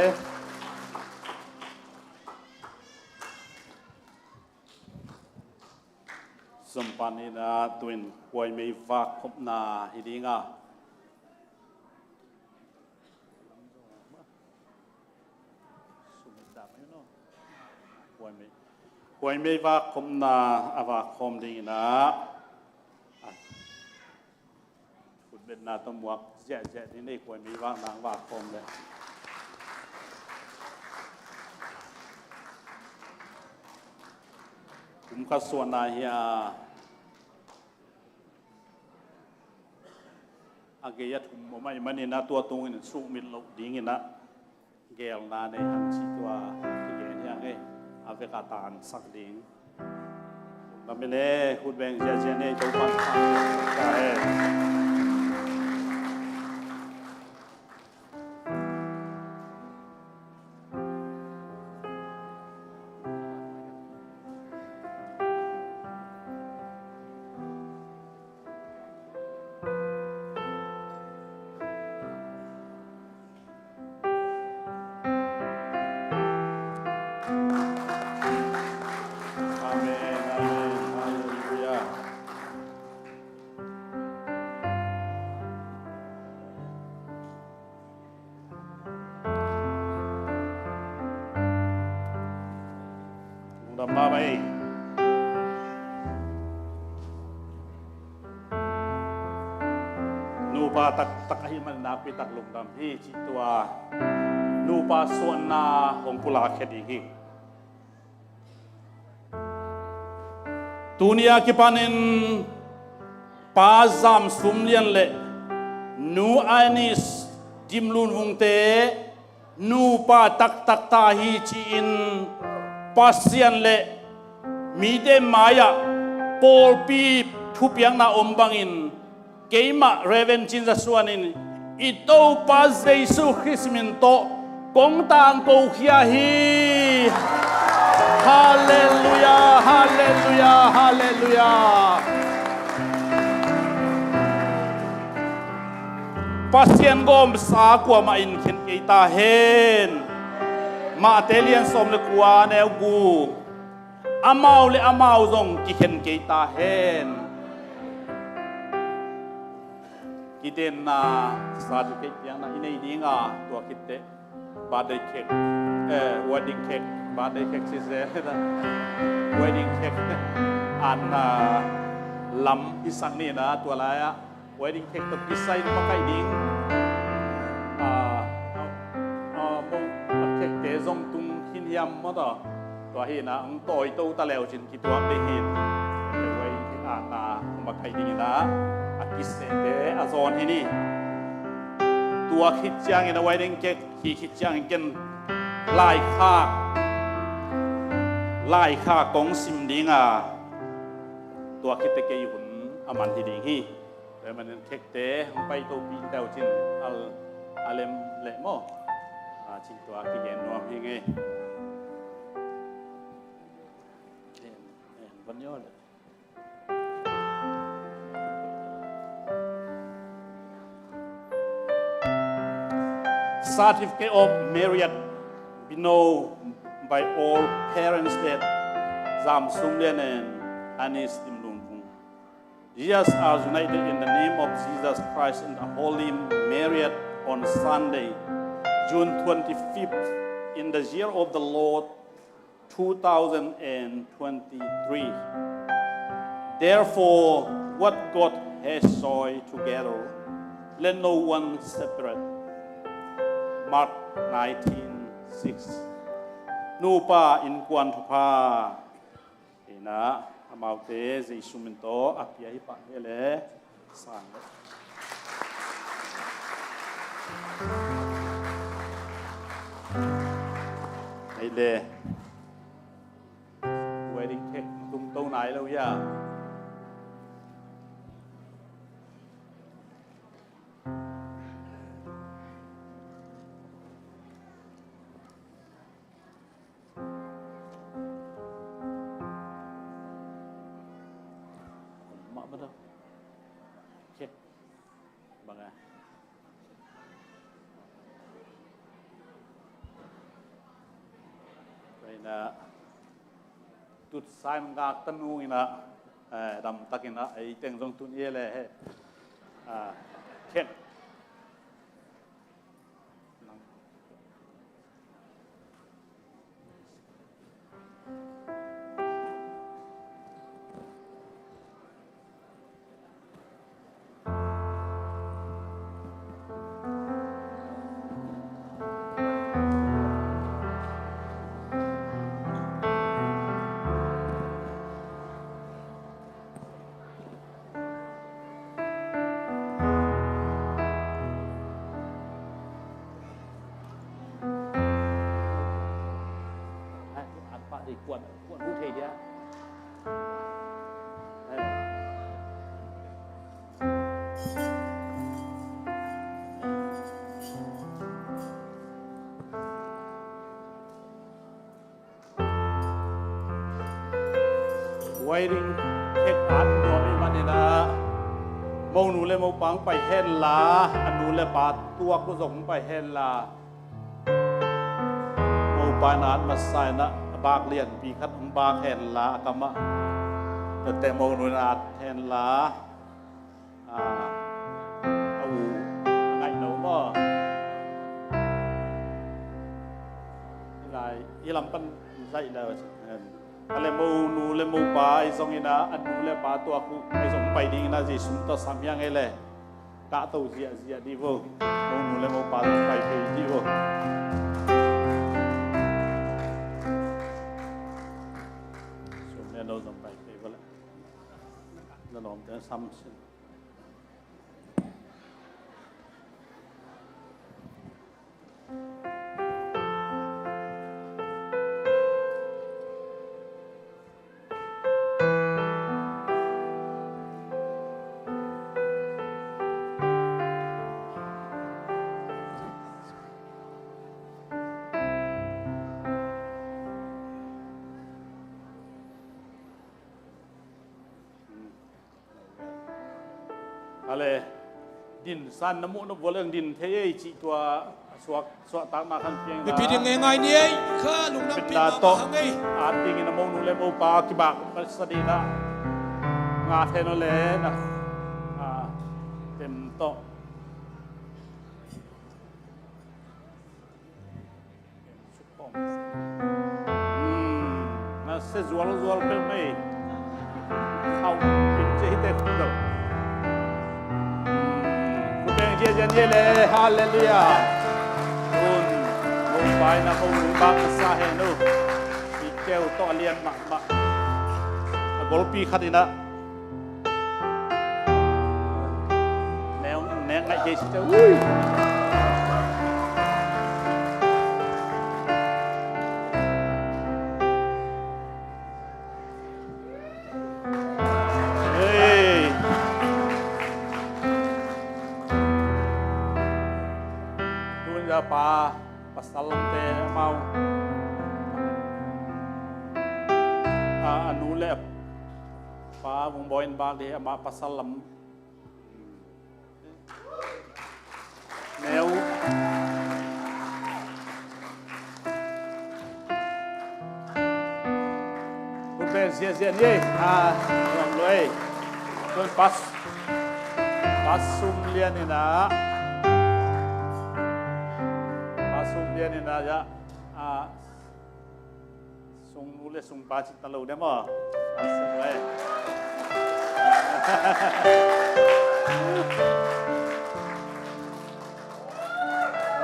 Sumpan in ah tuin Khuaimei vakkhopna hi ding a. Khuaimei, Khuaimei vakkhopna a vakkhawm ding in ah. Khutbetna tawh muak ziahziah ding nei, Khuaimei vak nang vak khawm le. Kum khat suahna hi a, a gei a thum om ahih manin a tua tungin sukmit loh dingin a geelna nei hang cih tua kigen hi a ngei. A vek a tansak ding. Lungdam hi le, khut beng ziahziah nei, Topa'n thangsak ta hen. Amen, amen. Halleluiah. Lungdam mahmah ei. Nupa taktak ahih man nakpi tak lungdam hi cih tua nupa suahna hong pulakkhia ding hi. Tuni a kipanin Pa Zam Sum Lian le Nu Ainis Dim Lun Vungte nupa taktak ta hi ci-in Pasian le mite mai-ah pawlpi thupiakna om bangin keimah Reverend Cin Za Suan in i Topa Jesu Khrist min tawh kong tangko khia hi. Halleluiah, halleluiah, halleluiah. Pasian gawmsa kuamah in khen kei ta hen. Mate lian sawm le kua neu gu. Amau le amau zong kikhen kei ta hen. Kitenna certificate piakna i nei ding a, tua khit teh birthday cake, eh, wedding cake, birthday cake ci se, wedding cake an, ah, lam i sak ni na, tua lai-ah wedding cake tawh kisai na makaih ding. Ah, ah, ah, mo, a cake te zong tung khin hiam maw taw. Tua hi na, ang tawi to ta leu cin kituak ding hi. Wedding cake ah na makaih ding hi na, a kisete a zawn hi ni. Tua khit ciangin a wedding cake hi khit ciangin ken laikhak, laikhak kong sim ding a, tua khit teh kei hun a man hi ding hi. Tua manin cake te hong pai to pi teu cin al, a lem leh maw. A cin tua kigen nuam hi ngei. Certificate of marriage be known by all parents that Zam Sum Lian and Anis Dim Lun Vung Years are united in the name of Jesus Christ in the holy marriage on Sunday, June twenty-fifth, in the year of the Lord two thousand and twenty-three. Therefore, what God has joined together, let no one separate. Mark nineteen six. Nupa innkuan thupha. Ina, amaute Jesu min tawh a pia hi pah hi le sang. Hei le. Wedding cake tung to nai lo ya. Mah ba da. Cake. Bang a. Na tut sign ngak ta nung ina, eh, damtak ina, ei teng zong tun i le he. Ah, khen. Wedding cake at nuam i manin ah, monu le mopa hong pai hen la, a nu le pa tuak uh zong hong pai hen la, mopa in at masa in ah, a bak lianpi khat hong bak hen la, a kam ah, tate monu in at hen la. Ah, a u a ngaih lo maw? Hi lai, hi lam pan zaih lai a si. A le monu le mopa ahi zongin ah, a nu le pa tuak uh ahi zong pai dingin ah, Jesu tawh sam hiang ei le. Kahto ziahziah dih vo. Monu le mopa zong pai thei dih vo. Sum le no zong pai thei vo le. Na lawmte sam sin. Ale, din san na muh na bual ang din thei ei cih tua suak, suahtakna khan piang na. Mipi ding ngeingai ni ei, kha lungdampi mahmah hang ei. At dingin a monu le mopa kibak masa dih na. Nga thei no le na. Ah, tem tawh. Hmm, na se zualzual peuh mei. Khauh in ci hi te khut lo. Hmm, khut beng ziahziah ni le, halleluiah. Tun, mopa in a ko nung bak sa hen uh. I keu tawh a lian mahmah. A golpi khat in ah. Neu, neu ngaih kei si te. Ui. Hei. Tun za pa, pasal lamte amau. A, a nu le a pa vung bawi in bak dih, amah pasal lam. Neu. Khut beng ziahziah ni ei. Ah, nuam lua ei. Tuan pas, pas sum lian in ah. Pas sum lian in ah, ya. Ah, sungnu le sungpa cih ta lo dia maw? A sung ai.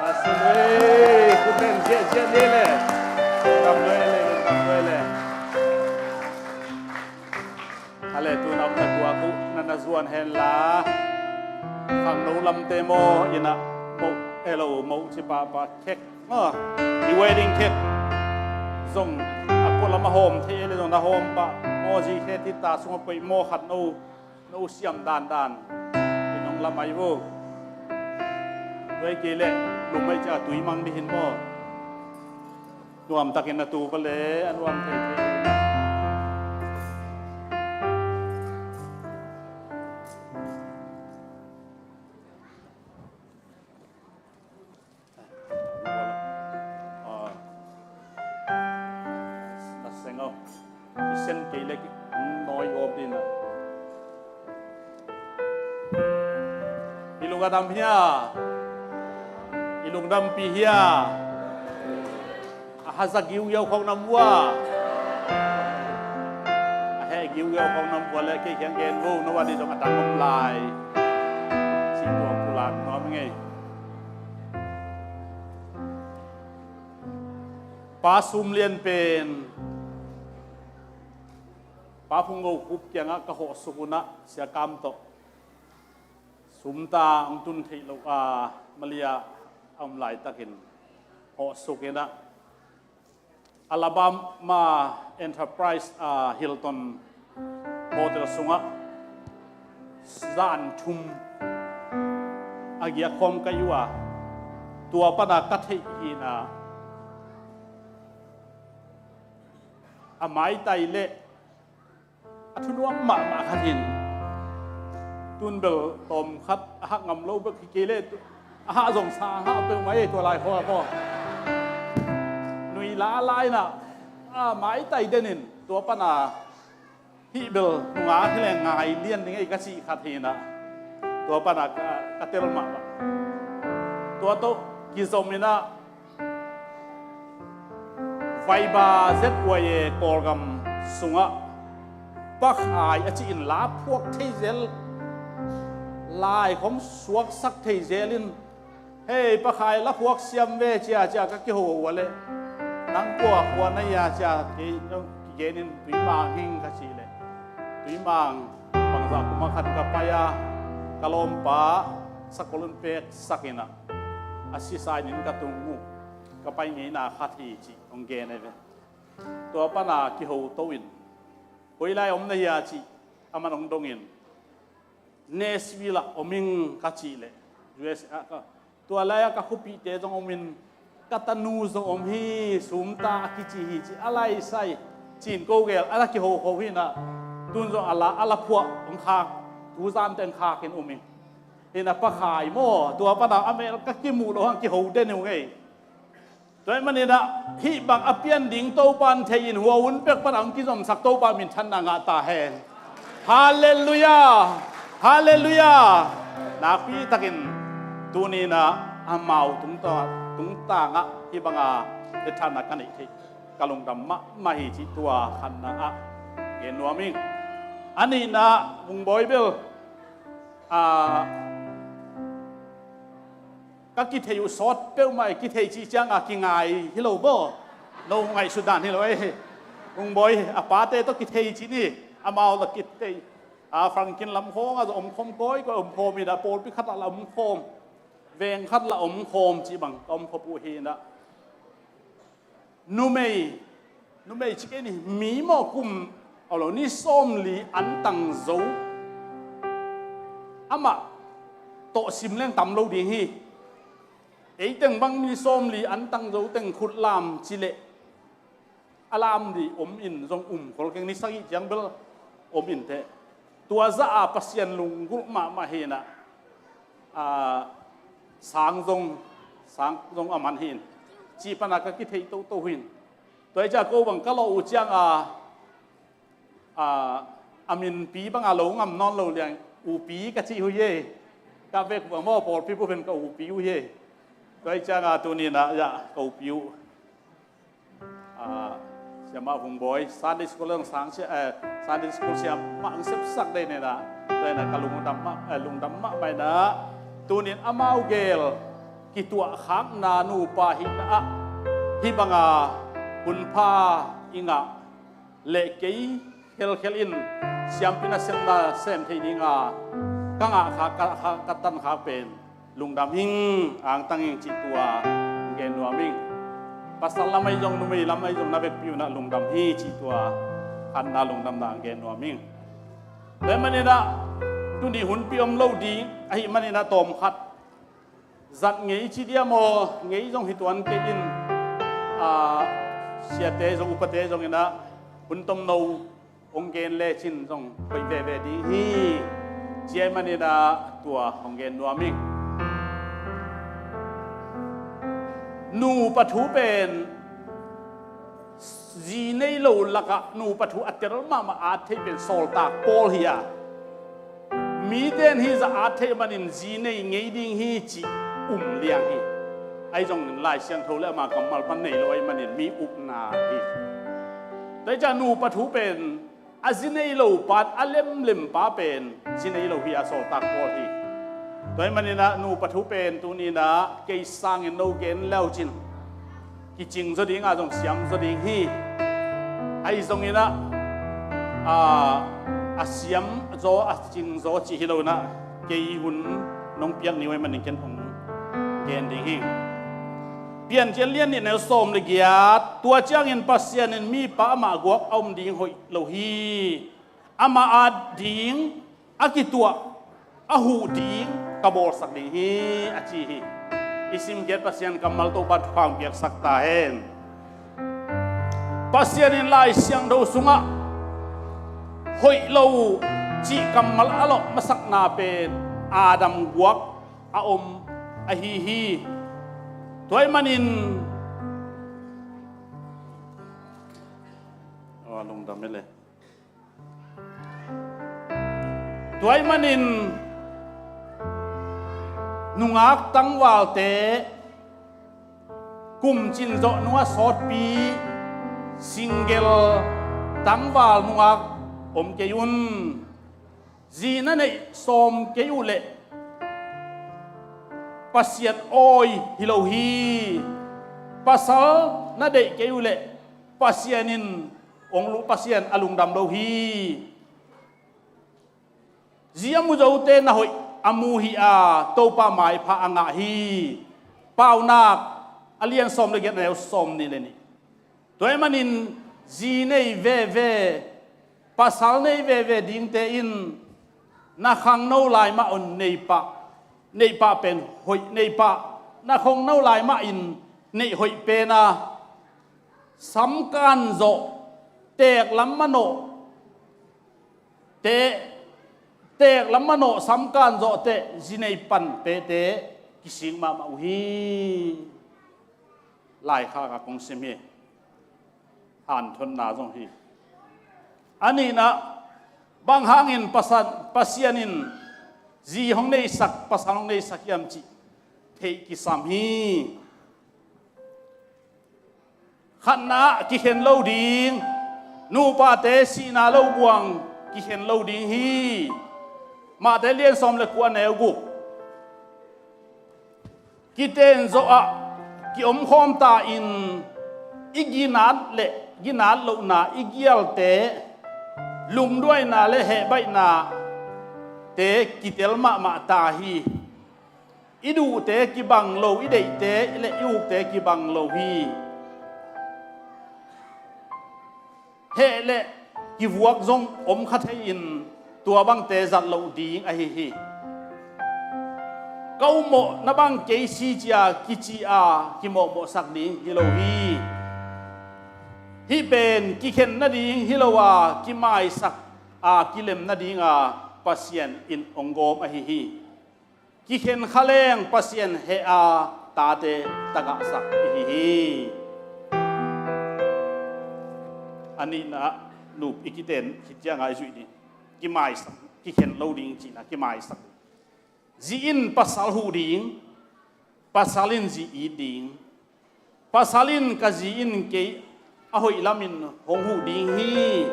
A sung ai. Khut beng ziahziah ni le. Tam lo le, tam lo le. A le, tu na om na tuak uh na na zuan hen la. Khangno lamte maw, ina moh, elo moh ci pahpah kek. Maw, i wedding cake zong a pualam a hawm thei le zong na hawm pah. Maw, zi khe thita sungah poimawh khat no, no siam dandan. I nong lam ai vo. Tua i kei leh lum ai cia tui mang dih hin maw. Nuamtakin na tu va le, a nuam thei thei. Ka dam hia? I lungdampih hia? A haza giugiau khawng na mu a, a heh giugiau khawng na mu a leh kei kiang gen vo, no a dih zong a dang om lai. Cih tua pulak nuam ing ei. Pa Sum Lian pen Pa Phung Ngo Khup kiangah ka hawhsuk un ah, Sia Kam tawh sumta hong tun theih loh a, Malaysia a om laitakin hawhsuk in ah, Alabama Enterprise a Hilton Hotel sungah zan thum a giak khawm ka hi uh a, tua pana ka theih hi in ah, a maitai leh a thunuam mahmah khat hi in, tun bel tawm khat a hak ngam lo bek hi kei leh, a hah zong sa a hah peuhmah ei, tua lai khua khua. Nui la la in ah, a maitai den in, tua pana hih bel nungak hi leh ngai lian ding ei ka cih khat hi in ah, tua pana ka, ka tel mahmah. Tua tawh kizom in ah, Vaiba Z Y A Kawlgam sungah Pa Khai a ci-in la phuak thei zel, lai khawng suaksak thei zel in, "Hei Pa Khai, la phuak siam ve," cia cia ka kiho uh a leh, "Nang kua khua na hia?" cia kei kigen in, "Tuimang hing," ka cih leh, "Tuimang bangzah kum a khat ka pai a, ka lawmpa sakol in peksak in ah, a sisa in inn ka tung uh, ka pai ngeina khat hi," cih hong gen ei ve. Tua pana kiho to in, "Koi lai om na hia?" cih aman hong dong in, "Nashville ah om ing," ka cih leh, U S A ah ka, "Tua lai-ah ka khuapihte zong om in, ka tanu zong om hi, sumta a kici hi," ci a lai sai, ci-in ko gel a na kiho kho hi in ah, tun zong a la, a la phuah hong khak, tuzan teng khak in um hi. Hi in ah Pa Khai maw, tua pana a mel ka kimuh loh hang kiho den uh ngei. Tua ahih manin ah hih bang a pian ding Topa in thei in, hua hun pek pana hong kizomsak Topa minthanna ngah ta hen. Halleluiah! Halleluiah! Nakpi takin tuni in ah amau tungtang, tungtangah hih banga etthahna ka neih theih ka lungdam mahmah hi cih tua khatna ah gen nuam ing. A nihna, Vung Bawi bel, a, ka kithei uh sawt peuhmah hi, kithei cih cianga kingai hi lo maw. No ngaihsut dan hi lo ei. Vung Bawi a pate tawh kithei cih ni, amau la kithei. A, Franklin lam khawngah zong om khawm, kawikawi om khawm in ah, pawlpi khat ah la om khawm, veng khat la om khawm cih bang ka om khop uh hi in ah. Numei, numei ci kei ni, mi maw, kum, a lo, ni sawmli antang zo. Amah tawh sim leng tam lo ding hi. Ei teng bang ni sawmli antang zo teng khut lam ci leh, a lam dih om in zong um khol keng, ni sagih ciang bel om in teh. Tua zah a Pasian lunggulh mahmah hi in ah, a, sang zong, sang zong a man hi in, cih pana ka kitheih toto hi in. Tua hi ciah ko bang ka lawh uh cianga, a, a minpi banga lo ngam nawn lo liang, upi ka cih uh hi ei. Ka vek bang maw, pawlpi bup in ka upi uh hi ei. Tua hi cianga tuni in ah, ya, ka upi uh, a, Siamah Vung Bawi, Sunday School ang sang sia, eh, Sunday School siamah ang sepsak dei nena, dei na ka lungdam mah, eh, lungdam mah bai na. Tunin amau gel kituah khakna nupa hihna ah, hih banga hunpha i ngah leh kei khelkhel in siampi nasepna sem thei dinga ka ngah khak, ka, ka, ka tan khak pen lungdam hing, angtang hing cih tua gen nuam hing. Pasal lam ahi zong, numei lam ahi zong, na vekpi un ah lungdam hi cih tua khatna lungdamna gen nuam hing. Tua ahih manin ah tuni hunpi om lo ding ahih manin ah tawmkhat zat ngei ci diam aw, ngei zong hi tuan kei in, a, siate zong, upate zong in ah hun tomno hong gen lecin zong hoih veve ding hi. Tua ahih manin ah tua hong gen nuam hing. Nupa thu pen zi nei lo lakah nupa thu a tel mahmah a at thei pen Sawltak Paul hi a, Mite in hih zah at theih manin zi nei ngei ding hi cih um liang hi. Ahi zongin Lai Siangtho le ama kammal pan nei lo ahih manin mi upna hi. Tua hi ciah nupa thu pen a zi nei lo pa, a lemlem pa pen zi nei lo hi a, Sawltak Paul hi. Tua ahih manin ah nupa thu pen tuni-in ah kei sangin no gen le uh cin kicing zaw ding a, zong siam zaw ding hi. Ahi zongin ah, a, a siam zaw, a cing zaw cih hi lo-in ah, kei hun nong piak ni uh ahih manin ken hong gen ding hi. Piancil lian nih, neu sawm le giat. Tua ciangin Pasian in mipa amah guak a om ding hoih lo hi. Amah ading a kituah a huh ding ka bawlsak ding hi, a ci hi. I simkhiat Pasian kammal Topa in thupha hong piaksak ta hen. Pasian in Lai Siangtho sungah hoih lo cih kammal a lawh masakna pen Adam guak a om ahi hi. Tua ahih manin, aw, lungdam hi le. Tua ahih manin nungak tangvalte, kum cin zawh nung a sawtpi single tangval nungak om kei un. Zi na neih sawm kei uh leh Pasian awi hi lo hi. Pasal na deih kei uh leh Pasian in hong lu, Pasian a lungdam lo hi. Zi a mu zote na hoih a mu hi a, Topa maipha a ngah hi. Paunak a lian sawm le giat, a neu sawm nih le nih. Tua ahih manin zi nei veve, pasal nei veve dingte in na khangno lai mah un neih pah, neih pah pen hoih, neih pah, na khangno lai mah in neih hoih pen a, samkan zawh, teek lam manawh te, teek lam manawh samkan zawh teh zi nei pan pete kisik mahmah uh hi. Laikhak a kong sim hi. Hanthotna zong hi. A nihna, bang hangin Pasa-, Pasian in zi hong neihsak, pasal hong neihsak hiam cih theih kisam hi. Khatna ah kikhen lo ding, nupate sihna lo buang kikhen lo ding hi. Mate lian sawm le kua, neu guk. Kiten zawh ah ki-omkhawm ta in, i ginat le ginat lohna, i gialte lungduaina le hehbaihna te kitel mahmah ta hi. I duhte kibang lo, i deihte le i ukte kibang lo hi. Heh le kivuak zong om kha thei in, tua bangte zat loh ding ahi hi. Ka upmawhna bang kei si ci-a kici-a kimawhmawhsak ding hi lo hi. Hih pen kikhen nading hi lo a, kimaisak a, kilem nadinga Pasian in hong gawm ahi hi. Kikhen kha leng Pasian heh a, tate tagahsak ihi hi. A nihna ah nup i kiten khit cianga i zuih ding. Kimaisak, kikhen lo ding cihna, kimaisak. Zi in pasal huh ding, pasal in zi it ding. Pasal in ka zi in kei a hoih lamin hong huh ding hi.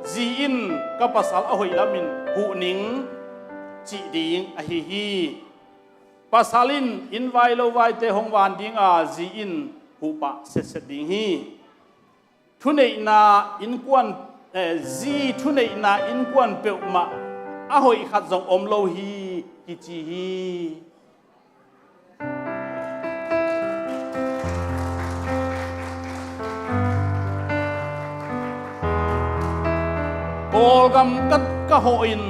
Zi in ka pasal a hoih lamin huh ning cih ding ahi hi. Pasal in inn vai lo vaite hong van dinga, zi in huh pah setset ding hi. Thuneihna innkuan, eh, zi thuneihna innkuan peuhmah a hoih khat zong om lo hi kici hi. Kawlgam ka, ka hawh in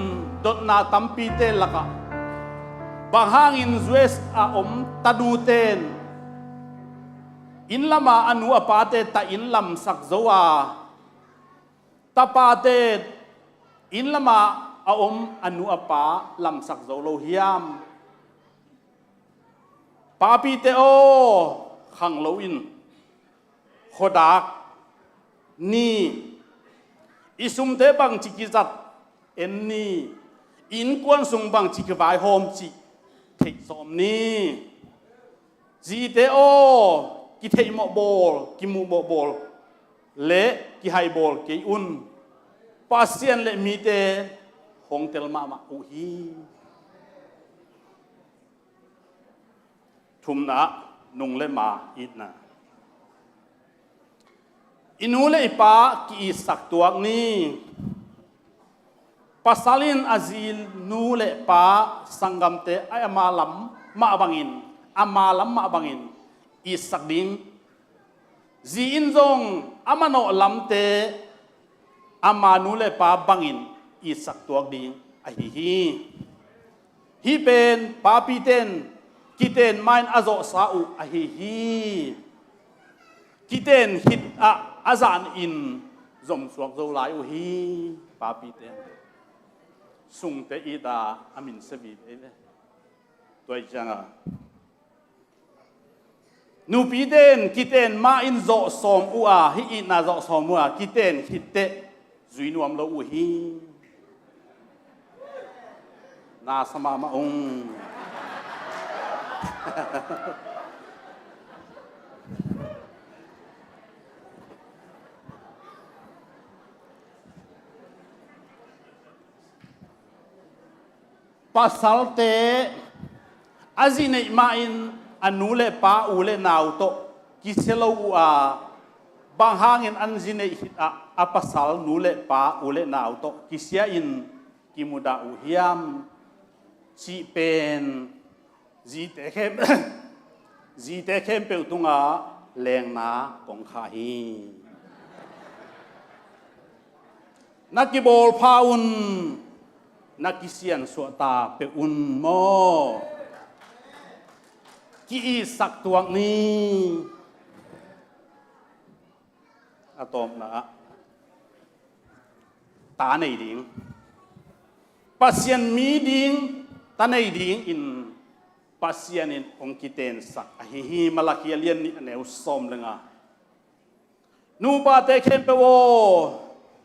dotna tampite lakah, bang hangin U S a om tadute'n inn lama a nu a pate ta inn lamsak zo a, tapate inn lama a om a nu a pa lamsak zo lo hiam? Papite aw, khanglo in, khuadak ni, i sumte bangci kizat en ni, Innkuan sung bangci kivaihawm cih theih sawm ni. Zite aw, kitheihmawh bawl, kimuhmawh bawl le kihai bawl kei un. Pasian le mite hong tel mahmah uh hi. Thumna, nung le ma itna. I nu le i pa ki-itsak tuak ni. Pasal in a zi nu le pa, sanggamte a ama lam mah bangin, ama lam mah bangin itsak ding. Zi in zong a manawh lamte ama nu le pa bangin itsak tuak ding ahi hi. Hih pen papite in kiten ma-in a zawhsa uh ahi hi. Kiten khit ah a zahna in zomsuak zo lai uh hi. Papite in sungte it a, a minsia vive ve. Tua ahih ciangin nupite in kiten ma-in zawh sawm uh a, hih itna zawh sawm uh a, kiten khit teh zui nuam lo uh hi. Na sa mahmah ung. Pasalte a zi neih ma-in a nu le pa, u le nau tawh kisia lo uh a, bang hangin an zi neih khit ah a pasal nu le pa, u le nau tawh kisia in kimudah uh hiam cih pen zite khem, zite khempeuh tungah lengna kong khah hi. Na kibawl pha un, na kisiansuah ta peuh un maw. Ki-itsak tuak ni. A tawpna ah, ta nei ding. Pasian mi ding, ta nei dingin Pasian in hong kitensak ahi hi. Malakhi a lian nih, a neu sawm le nga. Nupate khempeuh aw,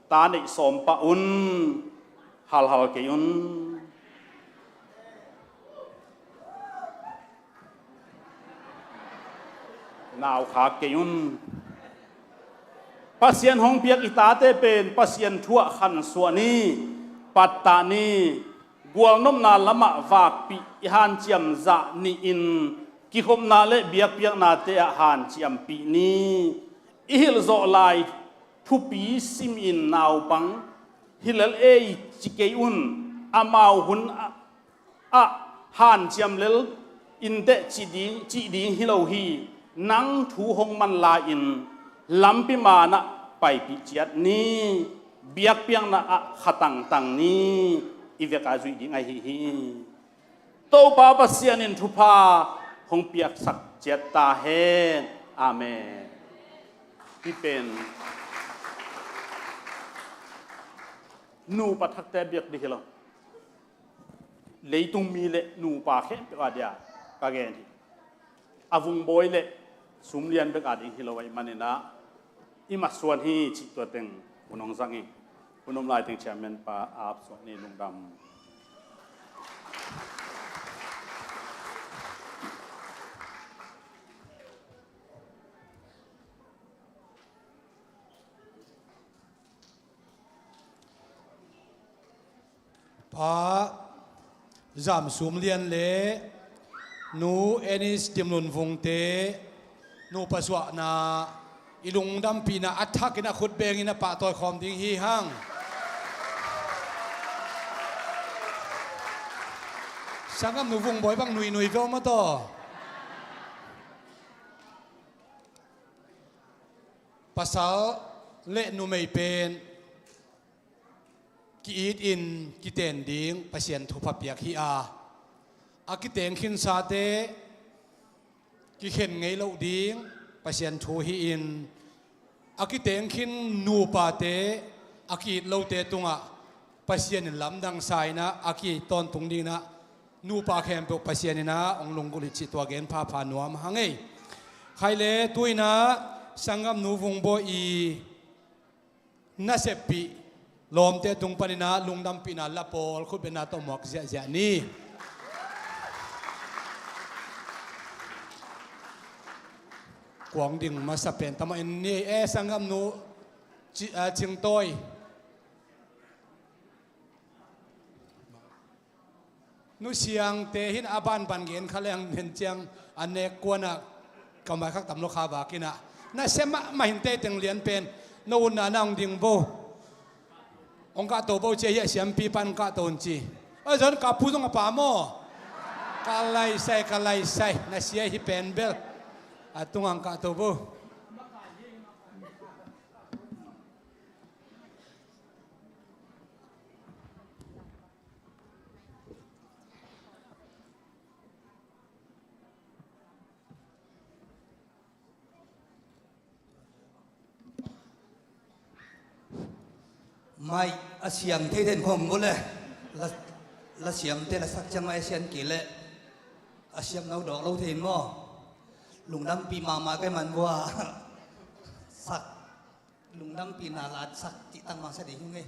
ta neih sawm pah un, halhal kei un. Naukhak kei un. Pasian hong piak i tate pen Pasian thu ah khansuah ni, pattah ni, gualnopna lamah vakpih, i hanciam zah nih in kikhopna le biakpiaknate ah hanciampih ni. I hilh zawh lai thupi simin naupang hi lel ei ci kei un. Amau hun ah, ah hanciam lel inteh cih ding, cih ding hi lo hi. Nang thu hong man lai-in lampi manah paipih ciat ni. Biakpiakna ah kha tangtang ni. I vek a zuih ding ahi hi. Topa Pasian in thupha hong piaksak ciat ta hen. Amen. Hih pen nupa thakte biak ding hi lo. Leitung mi le nupa khempeuh a dia ka gen hi. A vungbawi le sumlian bek a ding hi lo ahih manin ah, i masuan hi cih tua teng hun hong zang hi. Hun om lai teng chairman pa ap suak ni. Lungdam. Pa Zam Sum Lian le Nu Enis Tim Lun Vungte nupa suahna i lungdampihna a thakin a khut bengin a pahtawi khawm ding hi hang. Sanggam Nu Vung Bawi bang nuinui veu mataw. Pasal le numei pen ki-it in kiten ding Pasian thupha piak hi a, a kiteng khinsate kikhen ngei loh ding Pasian thu hi-in, a kiteng khin nupate a ki-it lote tungah Pasian in lamdang sa-in ah a ki-it tawntung dingin ah nupa khempeuh Pasian in ah hong lunggulh hi cih tua gen phapha nuam hang ei. Khai le tu-in ah Sanggam Nu Vung Bawi i naseppih Lawmte tung panin ah lungdampihna la pawl khutbetna tawh muak ziahziah ni. Kuang ding masa pen tamah in ni e, sanggamnu Ci-, ah, Cingtawi. Nu Siangte hi in a banban gen kha leng nen ciang a nek kuanah ka mai khak tam lo kha vakin ah. Na sia mahmah hi in, tei teng lian pen no utna na hong ding vo. Hong kahto vo ci a, hi a siampi pan hong kahto un ci. Oi, zon ka pu zong a pa maw. Ka laisai, ka laisai, na sia hi pen bel. A tung hong kahto vo. Mai a siam thei thei in khong maw le. La, la siamte la sak ciang mai a sian kei leh a siam no dawk lo thei in maw. Lungdampih mahmah kei man vua. Sak. Lungdampihna la sak cih tangmangsa ding hi ung ei.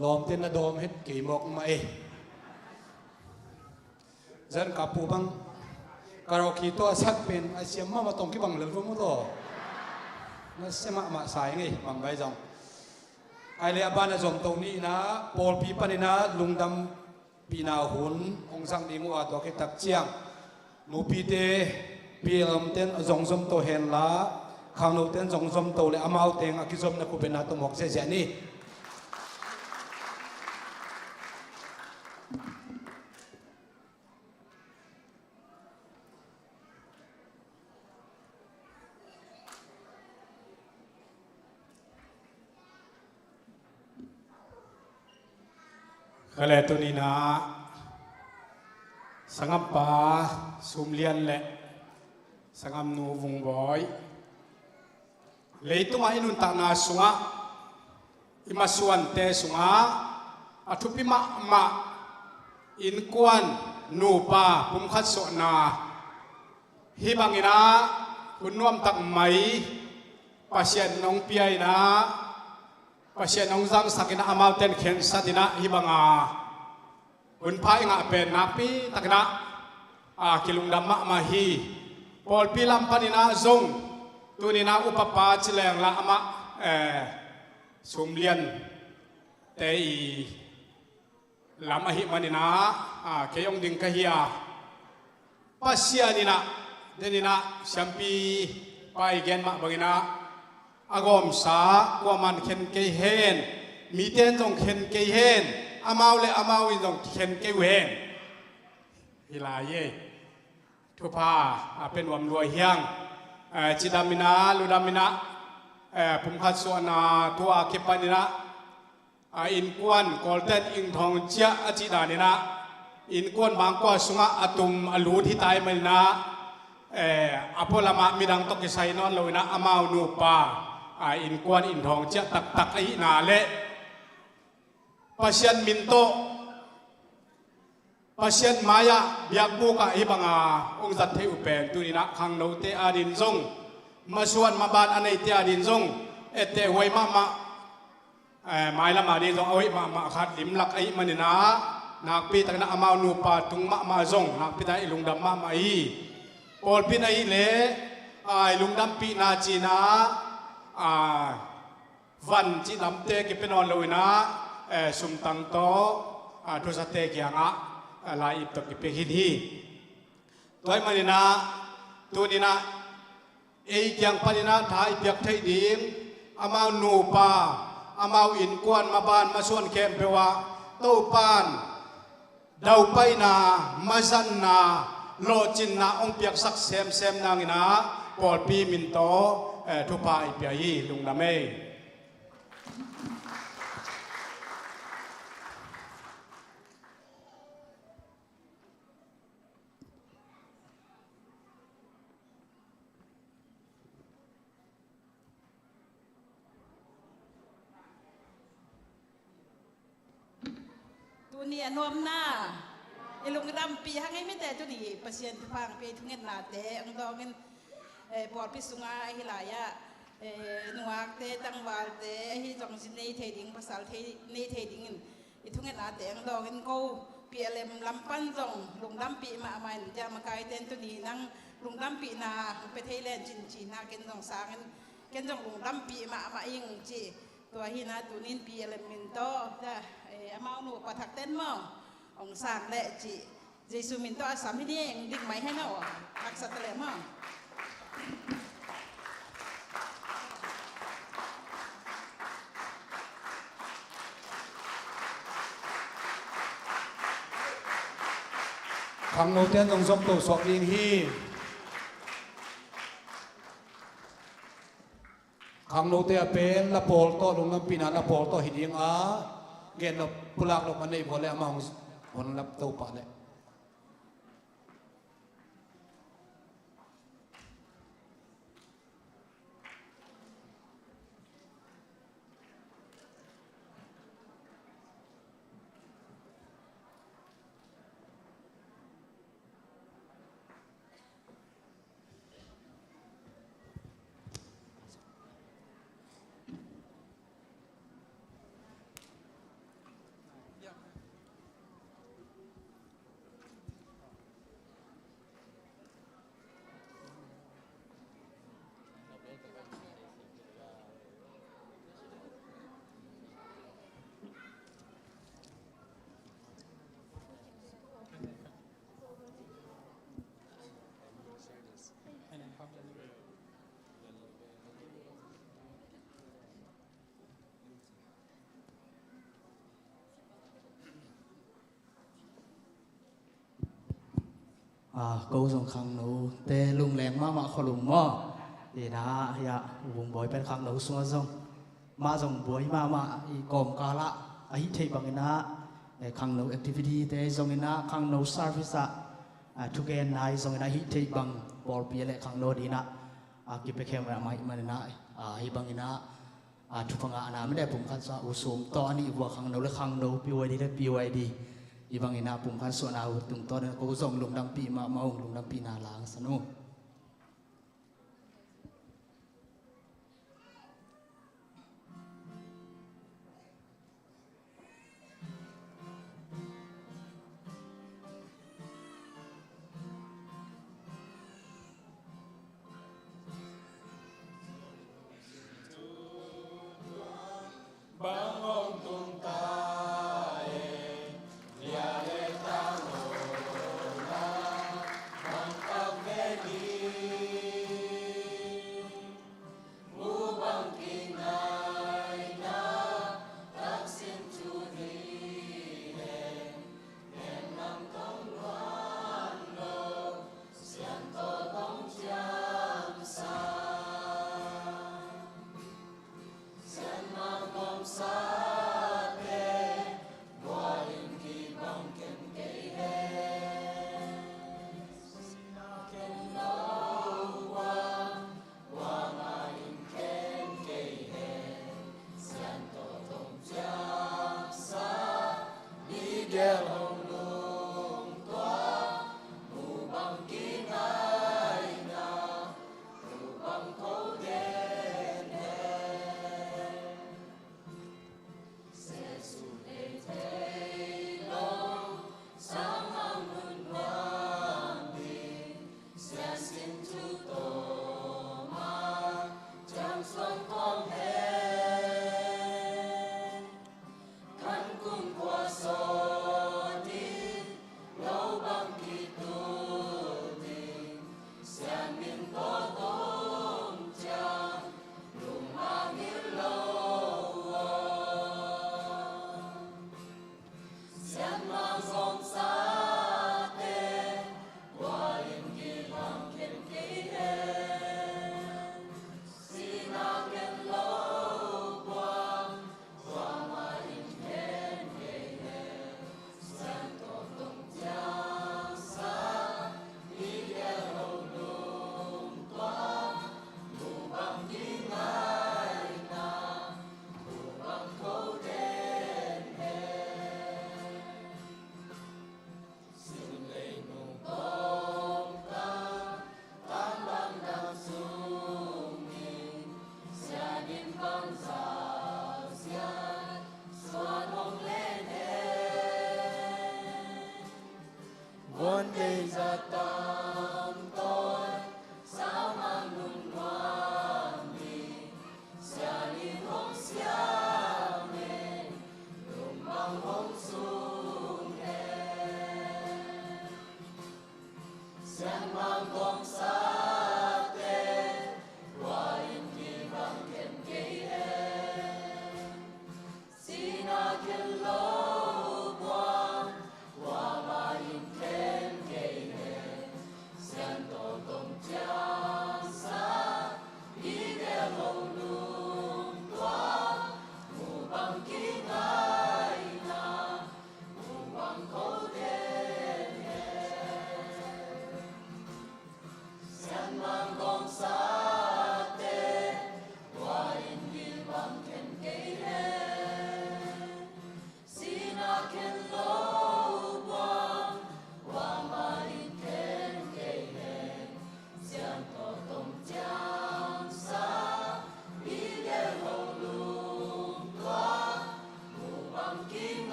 Lawmte na dawm het kei mawk mah e. Zan ka pu bang karaoke tawh a sak pen a siam mahmah tawh kibang lel vo mu taw. Na sia mahmah sa ing ei, bang bai zong. Ai le a ban a zom to ni in ah pawlpi panin ah lungdampihna hun hong zang ding uh a, tua khit tak ciang nupite, pi lawmten zong zom to hen la, khangnoten zong zom to le amau teng a kizomna khupetna tawh mawk ziahziah ni. Ka le tuni in ah sanggampa Sum Lian le sanggamnu Vung Bawi, leitungah i nuntakna sungah i masuante sungah a thupi mahmah innkuan nupa pumkhat suahna, hih bangin ah hun nuamtak mai Pasian in hong pia in ah, Pasian in hong zangsak in ah, amaute in khensat in ah, hih banga hunpha i ngah pen nakpi takin ah, a, kilungdam mahmah hi. Pawlpi lam panin ah zong tuni in ah upapa ci leng la amah, eh, Sum Lian te i lam ahih manin ah, a, kei hong ding ka hi a, Pasian in ah, den in ah, siampipa i gen mah bangin ah, a gawmsa kuaman khen kei hen, mite in zong khen kei hen, amau le amau in zong khen kei uh hen. Hi lai e. Thupha a pia nuam lua hi hang. Eh, cidam in ah, ludam in ah, eh, pumkhat suahna thu a kipan in ah, a, innkuan Kawlten ingthawng ciah a cih dan in ah, innkuan bangkua sungah a tum a lut hi ta ahih manin ah, eh, a pualam ah midang tawh kisai nawn lo in ah, amau nupa, a, innkuan ingthawng ciah taktak ahihna le Pasian min tawh Pasian mai-ah biakbuk ah hih banga hong zat theih uh pen tuni in ah khangnote adingin zong, masuan maban a neite adingin zong etteh huai mahmah, eh, mailam adingin zong a hoih mahmah khat limlak ahih manin ah, nakpi takin ah amau nupa tung mahmah zong nakpi takin i lungdam mahmah hi. Pawlpi in ahih leh, ah, i lungdampihna ci-in ah, ah, van cih lamte kipia nawn lo in ah, eh, sumtang tawh, ah, thusate kiangah, ah, lai-ip tawh kipia khin hi. Tua ahih manin ah tuni in ah ei kiang panin ah tha i piak theih ding, amau nupa, amau innkuan maban masuan khempeuh ah Topa'n daupaina, mazanna, lawhcinna hong piaksak semsem nangin ah pawlpi min tawh, eh, thupha i pia hi. Lungdam ei. Tuni a nuamna i lungdampih hang ei mite, tuni Pasian thupha hong pia i thungetnate hong dawngin, eh, pawlpi sungah ahi lai-ah, eh, nuakte, tangvalte ahi zong, zi nei thei ding, pasal thei, nei thei dingin i thungetnate hong dawngin ko P L M lam pan zong lungdampih mahmah in, tia makaite in tuni nang lungdampihna hong pia thei len cin ci-in ah ken zong sangin, ken zong lungdampih mahmah ing ci. Tua hi-in ah tuni in P L M min tawh, tia, eh, amau nupa thakte in maw, hong sang leh ci. Jesu min tawh a sam hi ni, hong ding mai hen aw. Haksa ta leh maw. Khangnote in zong zom to suak ding hi. Khangnote a pen la pawl tawh, lungdampihna la pawl tawh hi ding a, gen nop pulak nop a neih vua le amah hong, hong lap to pah leh. Ah, ko zong khangnote lungleng mahmah kholum maw? Ina, ya, vungbawi pen khangno sungah zong mah zong buai mahmah i kawmkalah a hih theih banginah, eh, khangno activity te zonginah khangno service ah, ah, thugenna i zonginah hih theih bang pawlpi le khangno dinah, ah, kipiakhia mahmah ih maninah, ah, hih banginah, ah, thupha ngahna mede pumkhat suah u sum tawh a nih vua khangno le khangno P Y D le P Y D i banginah pumkhat suahna u tungtawn ko zong lungdampih mahmah ung, lungdampihna langsan u.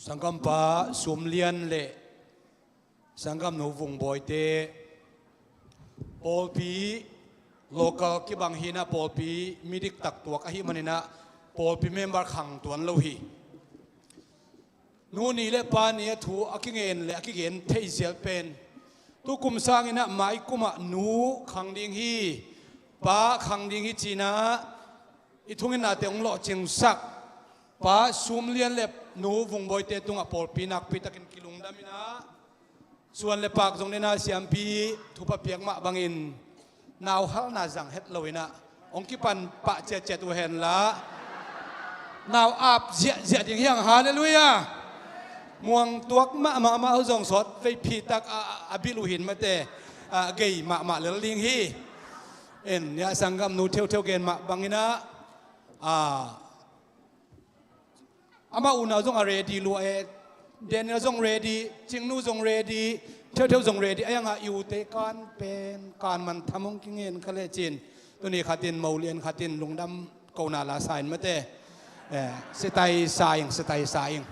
Sanggampa Sum Lian le sanggamnu Vung Bawi te Pawlpi local kibang hi-in ah, pawlpi mi diktak tuak ahih manin ah, pawlpi member khang tuan lo hi. Nu ni le pa ni a thu a kingen le a kigen thei zial pen, tukum sangin ah mai kum ah nu khang ding hi, pa khang ding hi ci-in ah, i thungetnate hong lawhcingsak Pa Sum Lian le Nu Vung Bawi-te tungah pawlpi nakpi takin kilungdam in ah, suan le pak zong nei-in ah, siampi thupha piak mah bangin nauhalna zang het lo-in ah, hong kipan pah ciatciat uh hen la, nau ap ziahziah ding hi hang. Halleluiah. Muang tuak mahmah, amau zong sawtvei phi tak a, a, a bil uh hi-in mate, a, gei mahmah lel ding hi. En, ya, sanggamnu theutheu gen mah bangin ah, a, amau unau zong a ready lua e. Daniel zong ready, Cingnu zong ready, theutheu zong ready. Ahi hang ah i ute kan pen kan man tham hong kingen kha lecin, tuni khatin mo lian khatin lungdam kohna la sa in mate, eh, sitai sa ing, sitai sa ing.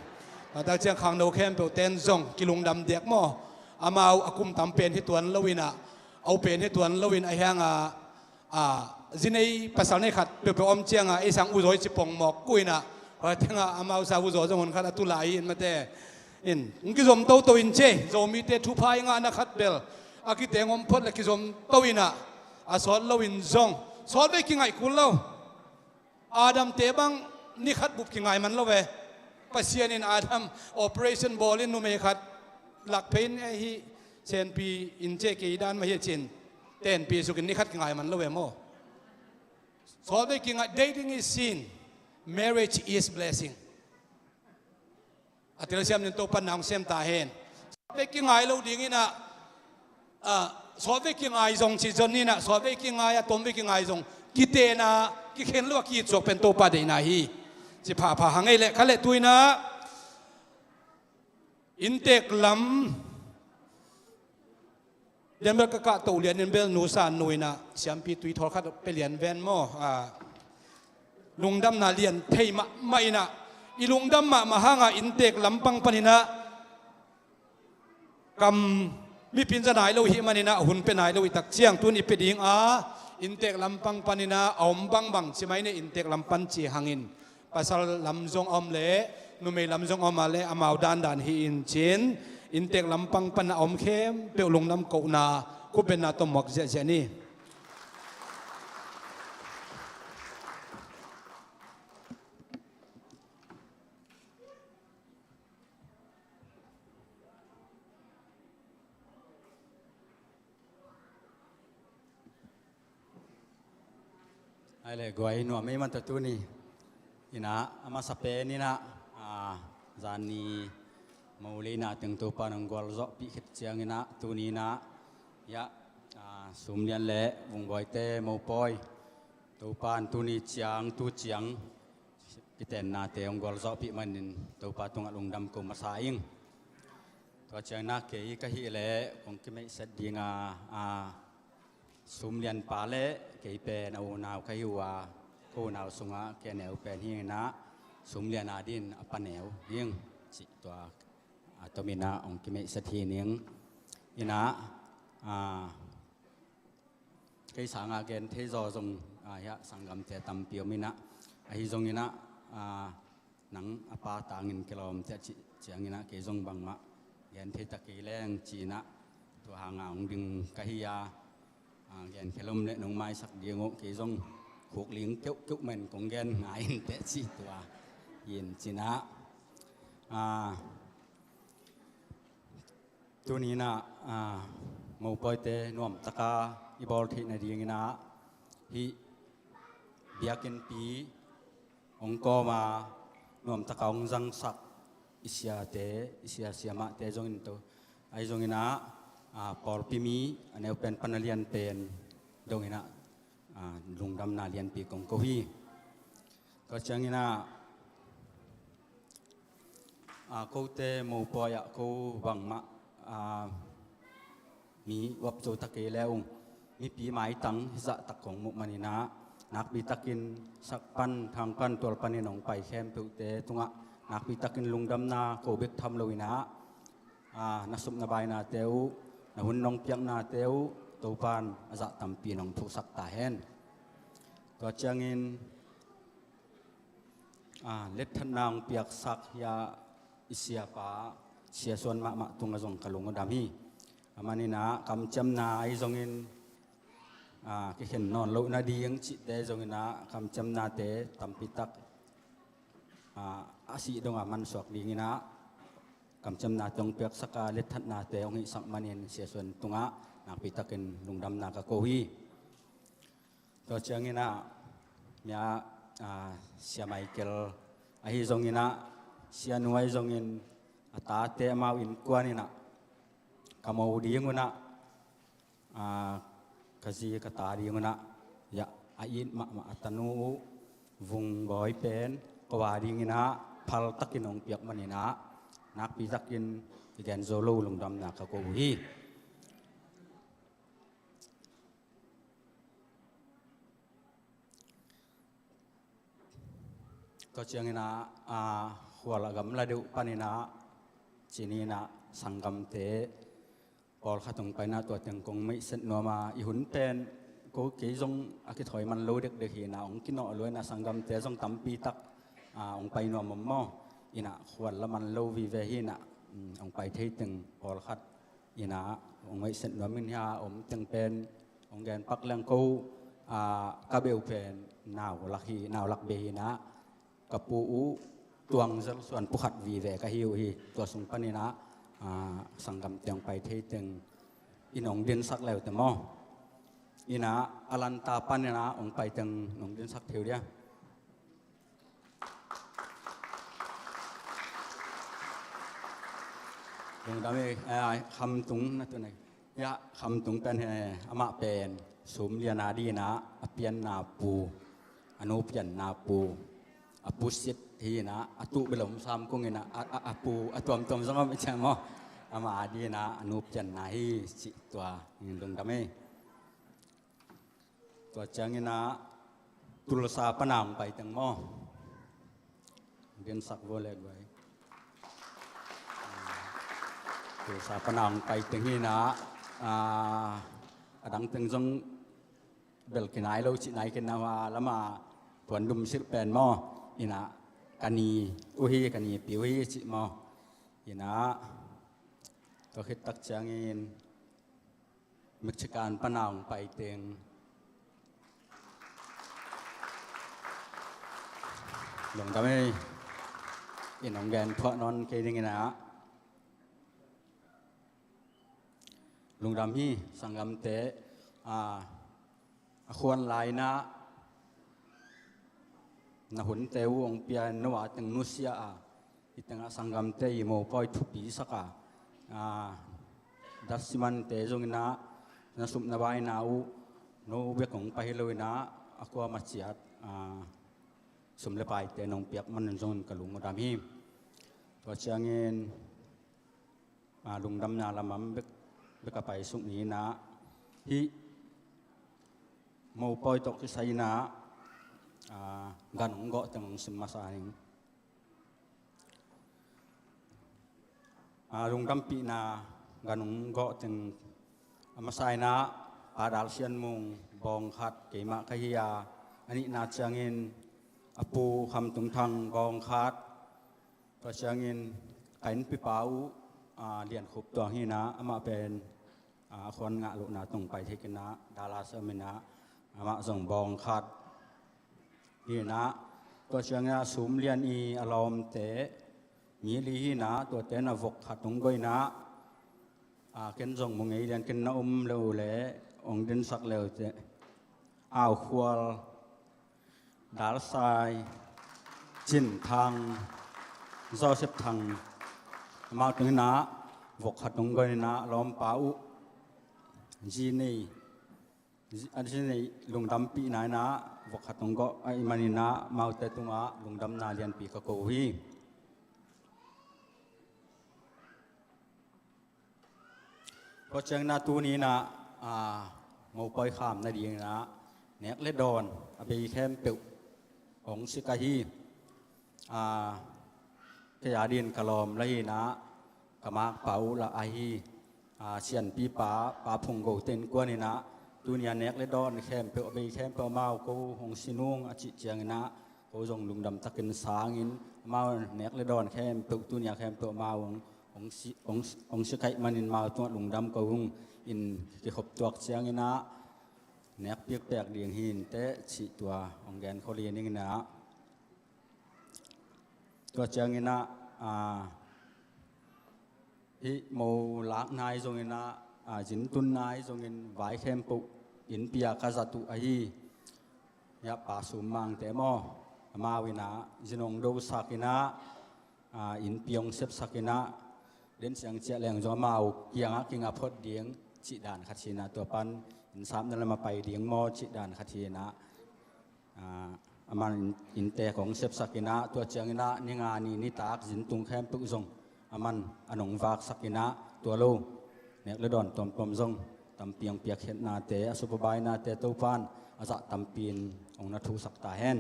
Tua tak ciang khangno khempeuh ten zong kilungdam diak maw. Amau a kum tam pen hi tuan lo-in ah, a u pen hi tuan lo-in, ahi hang ah, a, zi nei pasal nei khat peuhpeuh om ciang a, ei sang U Zaw i ci pongmawk uh in ah, hua teng ah amau sang U Zaw zong hun khat a tu lai hi-in mate. In, hong kizom toto in ci e, Zomite thupha i ngahna khat bel a kiteng om phot le kizom to-in ah, a sawt lo-in zong, sawtvei kingaih kul lo. Adam-te bang ni khat bup kingai man lo ve. Pasian in Adam operation bawl in numei khat lak phei in, eh, hih senpi in ci e, kei dan mah hi a ci-in tenpih suk in ni khat kingai man lo ve maw. Sawtvei kingai, dating is sin, marriage is blessing. A telsiam ding Topa'n na hong sem ta hen. Sawtvei kingai lo ding in ah, a, sawtvei kingai zong ci zon in ah, sawtvei kingai a tomvei kingai zong, kiten a kikhen lo a kiitsuak pen Topa deihna hi. Ci phapha hang ei leh, kha leh tu-in ah inntek lam den bel ka kahto lian in bel, Nu San Nu in ah siampi tuithawl khat pia lian ven maw. A, lungdamna lian thei mahmah in ah, i lungdam mahmah hang a inntek lampang panin ah kam mipi in za nai lo i hih manin ah hun pia nai lo i tak ciang, tu-in i pia ding a, inntek lampang panin ah a om bangbang ci mai ni, inntek lam pan ci hangin. Pasal lam zong a om leh, numei lam zong a om a leh, amau dandan hi-in cin, inntek lampang pan a om khempeuh lungdam kohna, khut betna tawh muak ziahziah ni. Ai le, guai nuam ei man ta tuni. In ah, a masa pen in ah, a, zan ni mo lei na teng Topa'n hong gualzawhpih khit ciangin ah, tuni in ah, ya, a, Sum Lian le Vung Bawi-te mopawi, Topa'n tuni ciang, tu ciang, kitennate hong gualzawhpih manin Topa tungah lungdam ko masa ing. Tua ciang in ah kei ka hih leh kong kimeihset ding a, a, Sum Lian pa leh kei pen a unau ka hi uh a, ko unau sungah kei a neu pen hi-in ah, Sum Lian a dingin a paneu hi ing cih tua, a, tomin ah hong kimeihset hi ning. In ah, a, kei sangah gen thei zaw zong, a, hiah sanggamte tampi om in ah, ahi zongin ah, a, nang a pa tangin kilawm teh cih ciangin ah, kei zong bangmah gen thei ta kei leng ci-in ah, tua hang a hong ding ka hi a, a, gen khelom leh nong maisak ding uh, kei zong khukling keuhkeuh men kong gen ngai in teh ci tua hi-in ci-in ah, a, tuni in ah, a, mopawite nuamtaka i bawl theih nadingin ah, hih biakinnpi hong kawm a, nuamtaka hong zangsak i siate, i sia siamahte zongin to, ahi zongin ah, a, pawlpi mi a neu pen pan a lian pen dongin ah, a, lungdamna lianpi kong ko hi. Tua ciangin ah, a, kote mopawi ah ko bangmah, a, mi uap zo ta kei le ung, mipi maitang hizah tak kong muh manin ah, nakpi takin sak pan, thang pan, tual panin hong pai khempeuhte tungah nakpi takin lungdamna ko bek tham lo-in ah, a, na sup na bainate uh, na hun nong piaknate uh, Topan a zah tampi nong thuhsak ta hen. Tua ciangin, a, letthatna hong piaksak hi a, i siapa, Sia Suan mahmah tungah zong ka lung uh dam hi. A manin ah kamciamna ahi zongin, a, kikhen nawn loh nading cihte zongin ah kamciamnate tampitak, a, a sih dongah mansuak dingin ah kamciamnate hong piaksak a, letthatnate hong hihsak manin Sia Suan tungah nakpitakin lungdamna ka ko hi. Tua ciangin ah, mia, a, Sia Michael ahi zongin ah, Sia Nu ahi zongin, a tate amau innkuan in ah, ka mo ding un ah, a, ka zi ka ta ding un ah, ya, a it mahmah a tanu uh Vung Bawi pen ko a dingin ah phaltakin hong piak manin ah, nakpitakin i gen zo lo lungdamna ka ko uh hi. Tua ciangin ah, a, khual a gamla deuh panin ah, cinin ah sanggamte pawlkhat hong paina tua teng kong meihset nuam a, i hun pen ko kei zong a kithawi man lo dekdek hi in ah, hong kinawh lua in ah sanggamte zong tampitak, a, hong pai nuam om maw. In ah khual la man lo vive hi in ah, um, hong pai thei teng pawlkhat in ah hong meihset nuam ing hi a, om teng pen hong gen pak leng ko, a, ka beuh pen nau lak hi, nau lak bei hi in ah, ka pu uh Tuang Zel Suan pu khat vive ka hi uh hi. Tua sung panin ah, a, sanggamte hong pai thei teng in hong dinsak leute maw. In ah a lanta panin ah hong pai teng in hong dinsak thei uh dia. Lungdam ei, eh, Khamtung na tun ei. Ya, Khamtung pen he, amah pen sum lian a dingin ah a pianna pu, a nu pianna pu, a pu sit hi in ah, a tuh bel om sam kung in ah, a, a, a pu, a tuamtuam zong om i ciang maw. Amah a dingin ah a nu pianna hi cih tua, lungdam ei. Tua ciangin ah Tulsa pana hong pai teng maw. Gensak vua le guai. Tulsa pana hong pai teng hi in ah, a, a dang teng zong bel kinai lo cih nai ken na hua lama tuan dum silh pen maw. In ah ka ni uh hi, ka nipi uh hi cih maw. In ah tua khit tak ciangin Mexican pana hong pai teng. Lungdam ei. In hong gen thuah nawn kei dingin ah. Lungdam hi, sanggamte, a, a khuan lai in ah na hunte uh hong pia in, no a teng nusia a, i tengah sanggamte i mopawi thupi sak a, a, datsimante zongin ah na sup na baina uh no bek hong pai hi lo in ah, a kuama ciat, a, sum le paite nong piak man zongin ka lung uh dam hi. Tua ciangin, a, lungdamna lamah bek, bek a pai suk ni in ah, hih mopawi tawh kisai in ah, a, gan hong gawh teng hong sim masa ning. A, lungdampihna gan hong gawh teng a masa in ah, Pa Dal Sian Mung bawng khat keimah ka hi a, a nihna ciangin a pu Kham Tung Thang bawng khat, tua ciangin ka innpipa uh, a, Lian Khup Tuang hi in ah, amah pen, a, a khuan ngah lohna tawh hong pai thei kei in ah, Dallas a om in ah, amah zong bawng khat hi in ah, tua ciangin ah Sum Lian i a lawmte mi li hi in ah, tuate na vok khat hong goih in ah, a, ken zong mu ngei lian ken na om le uh leh hong dinsak le uh teh. Au Khual, Dal Sai, Cin Thang, Joseph Thang, amau teng in ah vok khat hong goih in ah, lawmpa uh Zi Nei, Zi, a Zi Nei lungdampihna in ah vok khat hong gawh ahih manin ah, amaute tungah lungdamna lianpi ka ko uh hi. Tua ciangin ah tuni in ah, a, mopawi kham nadingin ah nek le dawn a bei khempeuh hong sik ahi, a, kei a dingin ka lawm la hi in ah, ka makpa uh lah ahi, A, sianpipa Pa Phung Go te innkuan in ah, tuni a nek le dawn khempeuh, a bei khempeuh amau ko hong sin ung a cih ciangin ah, ko zong lungdam takin sang in, amau nek le dawn khempeuh, tuni a khempeuh amau hong, hong si, hong, hong si kaih manin amau tungah lungdam ko ung in kikhop tuak ciangin ah, nek piakpiak ding hi inteh cih tua hong gen khol ing in ah. Tua ciangin ah, a, hih mo lakna ahi zongin ah, a, zin tunna ahi zongin vai khempeuh innpi a ka zat uh ahi. Hih Pa Sum Mang te maw, amau in ah zin hong dosak in ah, a, innpi hong sepsak in ah, den siang ciah leng zong amau kiangah kinga phot ding cih dan khat hi in ah, tua pan inn sapna lam a pai ding maw cih dan khat hi in ah, a, aman inn, inntek hong sepsak in ah, tua ciangin ah ni nga ni nitak zin tung khempeuh zong aman a nong vaksak in ah, tua lo nek le dawn tuamtuam zong tampi hong piakkhiatnate, a supabainate Topan a zah tampi in hong na thusak ta hen.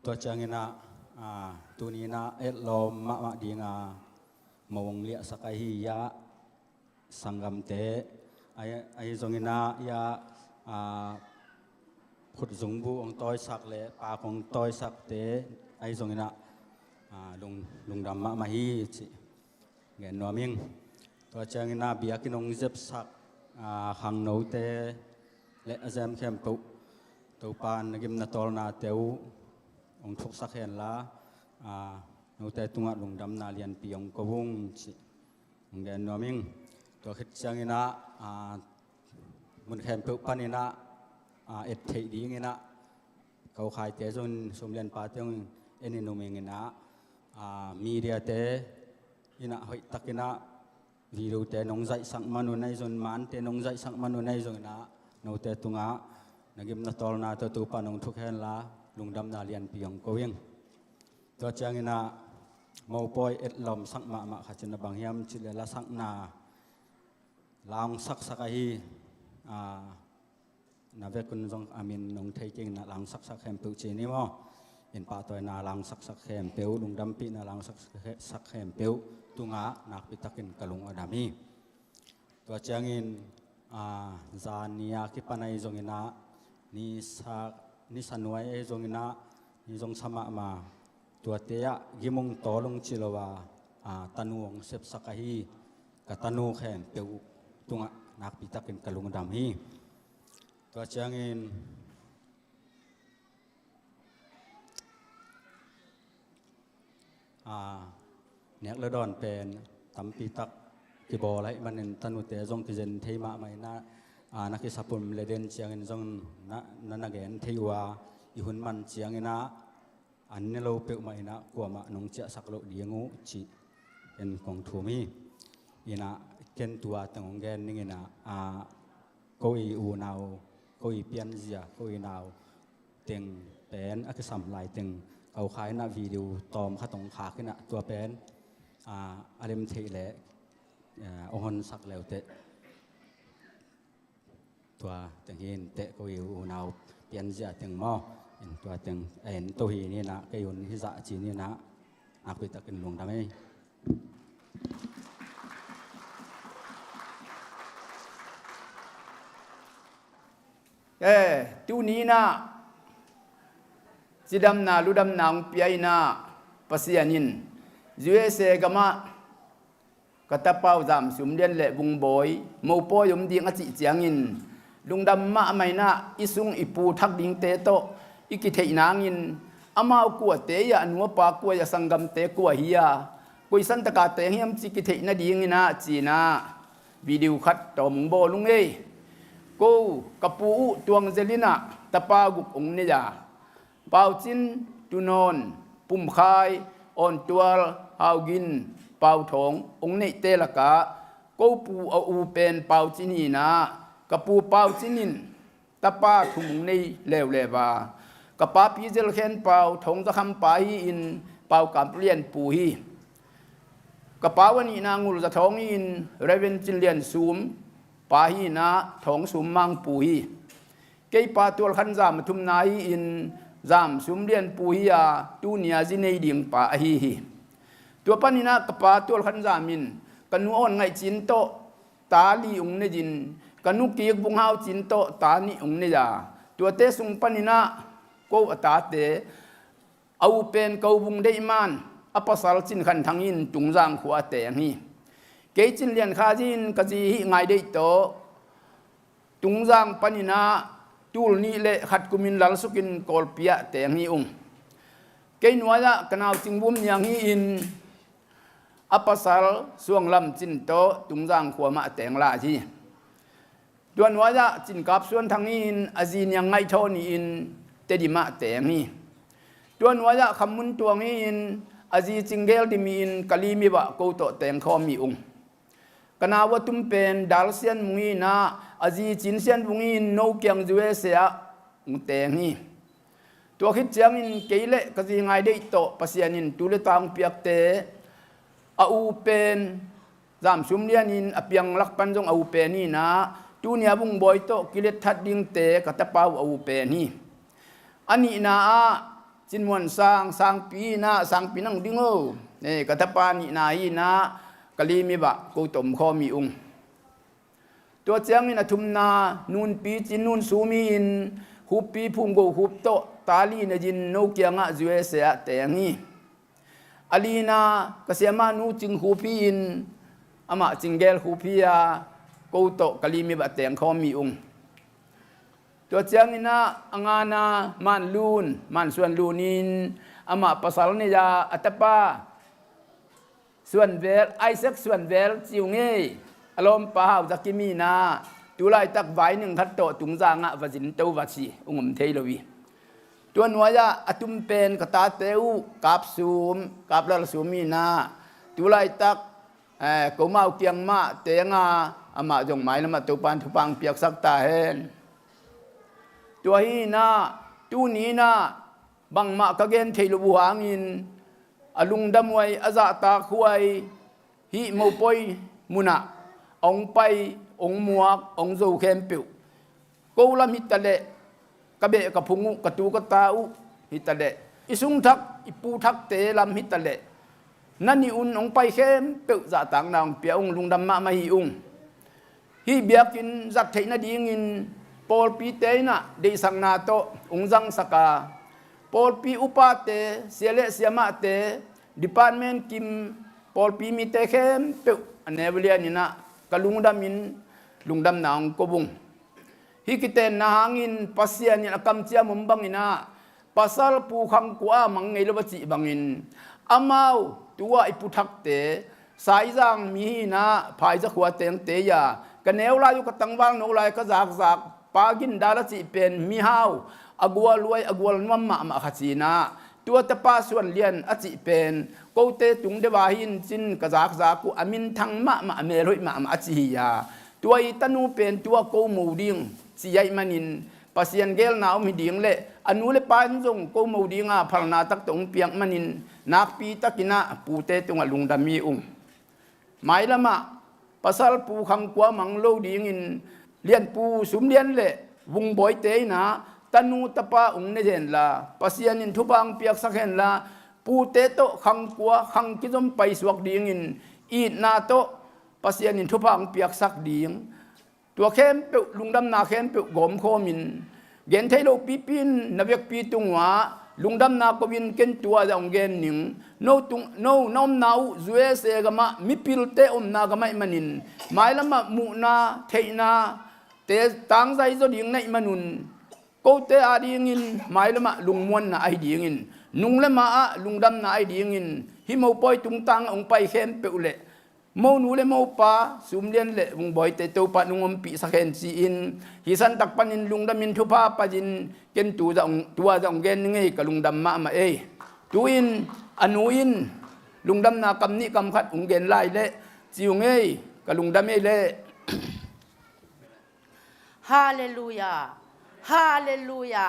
Tua ciangin ah, a, tuni in ah etlawm mahmah ding a mo hong liahsak ahi, a, sanggamte, ahi, ahi zongin ah, a, a, khutzungbu hong tawisak le pak hong tawisakte ahi zongin ah, a, lung, lungdam mahmah hi cih gen nuam ing. Tua ciangin ah biakinn hong zepsak, a, khangnote le a zem khempeuh Topan na gimna tawlnate uh hong thuksak hen la, a, note tungah lungdamna lianpi hong ko ung cih hong gen nuam ing. Tua khit ciangin ah, a, mun khempeuh panin ah, a, et theih dingin ah, kokhaite zong sum lianpa te zong en in um ing in ah, a, media te in ah hoih takin ah video te nong zaihsak man un ahi zong, mante nong zaihsak man un ahi zongin ah, note tungah na gimna tawlna tawh Topa nong thuk hen la, lungdamna lianpi hong ko ing. Tua ciangin ah mopawi etlawmsak mahmah khat in ah bang hiam cih leh lasakna la hong saksak ahi, a, na vekun zong a min nong thei kei in ah la hong saksak khempeuh ci ni maw? Inn pahtawina la hong saksak khempeuh, lungdampihna la hong saksak khempeuh tungah nakpi takin ka lung a dam hi. Tua ciangin, a, zan ni a kipan ahi zongin ah, ni sa, ni sa nuai ahi zongin ah, ni zong sa mahmah, tuate ah gim hong tawl ung ci lo a, a, tanu hong sepsak ahi ka tanu khempeuh tungah nakpi takin ka lungdam hi. Tua ciangin, a, nek le dawn pen tampi tak kibawl ahih manin tanute zong kizen thei mahmah in ah, a, na kisap um le den ciangin zong na, na, na gen thei uh a, i hun man ciangin ah an ne lo peuhmah in ah kuamah nong ciahsak loh ding uh cih ken kong thum hi. In ah ken tua teng hong gen ning in ah, a, ko i unau, ko i pianzia, ko i nau teng pen a kisam lai teng kokha in ah video tawm khat hong khak in ah tua pen, a, a lem theih leh, a, hong honsak leuteh. Tua teng hi inteh, ko i unau pianzia teng maw. In tua teng a en to hi ni in ah, kei un hi zah ci ni in ah, nakpi takin lungdam ei. Eh, tuni in ah cidamna ludamna hong pia in ah, Pasian in U S A gamah ka tapa uh Zam Sum Lian le Vung Bawi mopawi om ding a cih ciangin lungdam mahmah in ah, i sung i pu thak dingte tawh i kitheih nangin, amau kuate hi a, a nu a pa kua hi a, a sanggamte kua hi a, koi santaka teng hiam cih kitheih nadingin ah ci in ah video khat tawm hong bawl ung ei. Ko ka pu uh Tuang Zel in ah tapa guk hong nei a, Pau Cin, Tu Nawn, Pum Khai, Awn Tual, Hau Gin, Pau Thawng hong neihte lakah ko pu a u pen Pau Cin hi in ah, ka pu Pau Cin in tapa thum hong nei leuleu a, ka pa Pi Zel Khen Pau, Thawng Za Kham pa hi in, Pau Kam Pu Lian pu hi. Ka pa uh a nihna Ngul Za Thawng hi in, Reverend Cin Lian Sum pa hi in ah, Thawng Sum Mang pu hi. Kei pa Tual Khan Zam a thumna hi in, Zam Sum Lian pu hi a, tuni a zi nei ding pa ahi hi. Tua panin ah ka pa tual khan zam in ka nu awn ngaih cin tawh ta li ung ne zin, ka nu kik Vung Hau cin tawh ta nih ung ne a, tuate sung panin ah ko a tate, a u pen Ko Vung Deih Man, a pasal Cin Khan Thang in Tungzang khua a teng hi. Kei Cin Lian Kha Zi in ka zi Hih Ngai Deih tawh Tungzang panin ah tul nih le khat kumin Lalsuk in Kawlpi ah teng hi ung. Kei nuai ah ka nau Cing Vum Niang hi in, a pasal Suang Lam Cin tawh Tungzang khua mah teng lai hi. Tua nuai ah Cin Kap Suan Thang hi in, a zi Niang Ngaih Thaw Ni in Tedim ah teng hi. Tua nuai ah Kham Mun Tuang hi in, a zi Cing Gel Dim hi in, Kalimib ah ko tawh teng khawm hi ung. Ka nau a tum pen Dal Sian Mung hi in ah, a zi Cin Sian Vung hi in, No Kiang U S A ah ung teng hi. Tua khit ciangin kei le ka zi Ngai Deih tawh Pasian in tu le ta hong piakte, a u pen Zam Sum Lian in, a piang lak pan zong a u pen hi in ah, tuni a Vung Bawi tawh kilet that dingte ka tapa uh a u pen hi. A nihna ah Cin Muan Sang, Sangpi hi in ah, Sangpi nang ding o, eh, ka tapa nihna hi in ah, Kalimib ah ko tawh om khawm hi ung. Tua ciangin a thumna Nunpi Cin Nun Sum hi in, Khuppi Phum Go Khup tawh ta li ne zin, No Kiang ah U S A ah teng hi. A lina ka siamah nu Cing Khup hi in, amah Cing Gel Khup hi a, ko tawh Kalimib ah teng khawm hi ung. Tua ciangin ah a ngana Man Lun, Man Suan Lun in, amah pasal nei a, a tapa Suan Vel, Isaac Suan Vel ci ung ei, a lawmpa Hau Za Kim hi in ah, tu laitak vai ning khat tawh Tungzang ah va zin to va ci, ung om thei lo hi. Tua nuai ah a tum pen ka tate uh Kap Sum, Kap Lal Sum hi in ah, tu laitak, eh, Ko Mau Kiang mah teng a, amah zong mailam ah Topan thupha hong piaksak ta hen. Tua hi in ah, tuni in ah bangmah ka gen thei lo uh hangin, a lungdam huai, a zahtak huai, hih mopawi munah a hong pai, hong muak, hong zo khempeuh, ko lam hi ta leh, ka beh ka phung uh, ka tu ka ta uh hi ta leh, i sung thak, i pu thakte lam hi ta leh, na nih un hong pai khempeuh zahtakna hong pia ung, lungdam mahmah hi ung. Hih biakinn zat theih nadingin pawlpite in ah deihsakna tawh hong zangsak a, pawlpi upate, sia le siamahte, department kim, pawlpi mite khempeuh a neu lian in ah ka lungdam in, lungdamna hong ko ung. Hih kitenna hangin Pasian in a kamciam om bangin ah, pasal Pu Khang Kua a mang ngei lo a cih bangin, amau tu-a i pu thakte, Saizang mi hi in ah, Phaiza khua tengte hi a, ka neu lai uh, ka tangval no lai ka zakzak Pa Gin Dal a cih pen mihau, a gual huai, a gual nuam mahmah khat hi in ah, tua tapa Suan Lian a cih pen kote tung deuh a hi in cin, ka zakzak uh, a minthang mahmah, a melhoih mahmah a ci hi a, tua i tanu pen tu-a ko mo ding ci ahih manin, Pasian geelna om hi ding le a nu le pa in zong ko mo ding a, phalna tak tawh hong piak manin, nakpi takin ah pute tungah lungdam hi ung. Mailam ah pasal Pu Khang Kua mang lo dingin Lian Pu Sum Lian le Vung Bawite in ah tanu tapa hong ne hen la, Pasian in thupha hong piaksak hen la, pute tawh Khang Kua, Khang kizom paisuak dingin itna tawh Pasian in thupha hong piaksak ding. Tua khempeuh, lungdamna khempeuh gawmkhawmin, gen thei lo pipi in na vekpi tungah lungdamna ko-in ken tu-a zah hong gen ning. No tung, no na omna uh U S A gamah, mipilte omna gamah ahih manin, mailamah muhna, theihna te tangzai zaw ding na hih manun, kote adingin mailamah lungmuanna ahi dingin, nung le ma-ah lungdamna ahi dingin, hih mopawi tungtangah hong pai khempeuh le monu le mopa Sum Lian le Vung Bawite Topa in hong ompihsak hen ci-in, hih santak panin lungdamin thupha paizin, ken tu zah hong, tu-a zah hong gen ning ei, ka lungdam mahmah ei. Tu-in a nu in lungdamna kam nih kam khat hong gen lai leh ci ung ei, ka lungdam ei leh. Halleluia. Halleluia.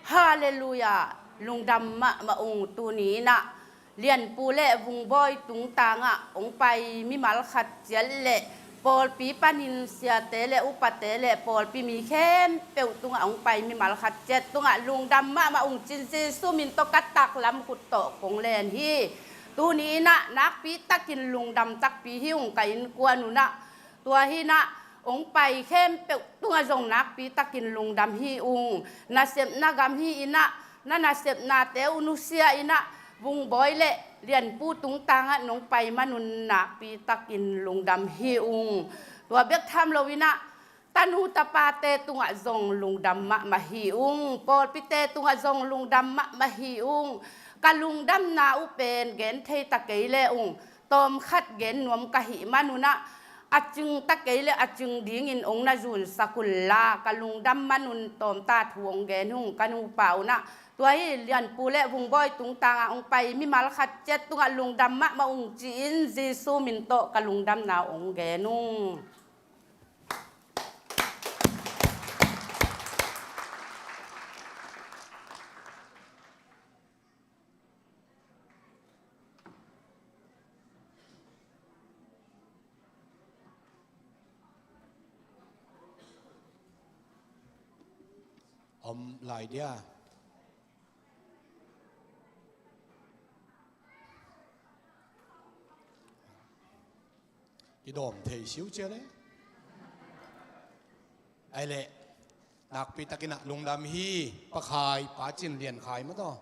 Halleluia. Lungdam mahmah ung. Tuni in ah Lianpu le Vungbawi tungtangah hong pai mimal khat ciat le Pawlpi panin siate le upate le pawlpi mi khempeuh tungah hong pai mimal khat ciat tungah lungdam mahmah ung ci-in Jesu min tawh ka taklam khut tawh kong len hi. Tuni in ah nakpi takin lungdam takpi hi ung. Ka innkuan un ah tua hi in ah hong pai khempeuh tungah zong nakpi takin lungdam hi ung. Nasepna gam hi in ah na nasepnate uh nusia in ah Vungbawi le Lianpu tungtangah nong pai man un nakpi takin lungdam hi ung. Tua bek tham lo in ah tanu tapate tungah zong lungdam mahmah hi ung. Pawlpite tungah zong lungdam mahmah hi ung. Ka lungdamna uh pen gen thei ta kei le ung, tawmkhat gen nuam ka hih man un ah a cing ta kei le a cing dingin hong na zunsak un la, ka lungdam man un tawmta thu hong gen ung. Ka nupa un ah tua hi Lianpu le Vungbawi tungtangah hong pai mimal khat ciat tungah lungdam mahmah ung ci-in Jesu min tawh ka lungdamna hong gen ung. Om lai dia. Kidawm thei siu cia le. Ai le, nakpi takin ah lungdam hi. Pa Khai, Pa Cin Lian Khai mah tawh.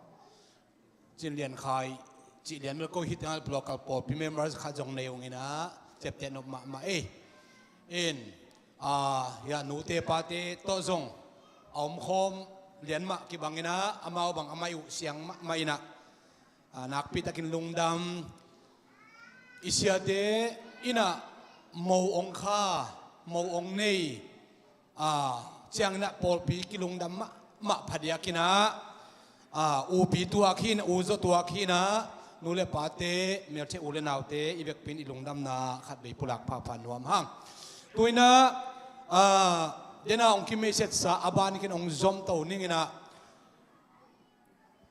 Cin Lian Khai, Cih Lian Mel ko hi tengah local pawlpi members khat zong nei ung in ah, ciapteh nop mahmah ei. In, ah, ya nute pate tawh zong a omkhawm lian mah kibang in ah, amau bang a mai uh siang mahmah in ah, ah, nakpi takin lungdam. I siate in ah mo ong kha, mo ong nei, ah, ciangin ah pawlpi kilungdam mah, mah phadiakin ah, ah, upi tuak hi in ah, uzaw tuak hi in ah, nu le pate, melthei u le naute, i vekpi in i lungdamna khatvei pulak phapha nuam hang. Tu in ah, ah, dena ong kimeisetsa a ban kin ong zom to ning in ah,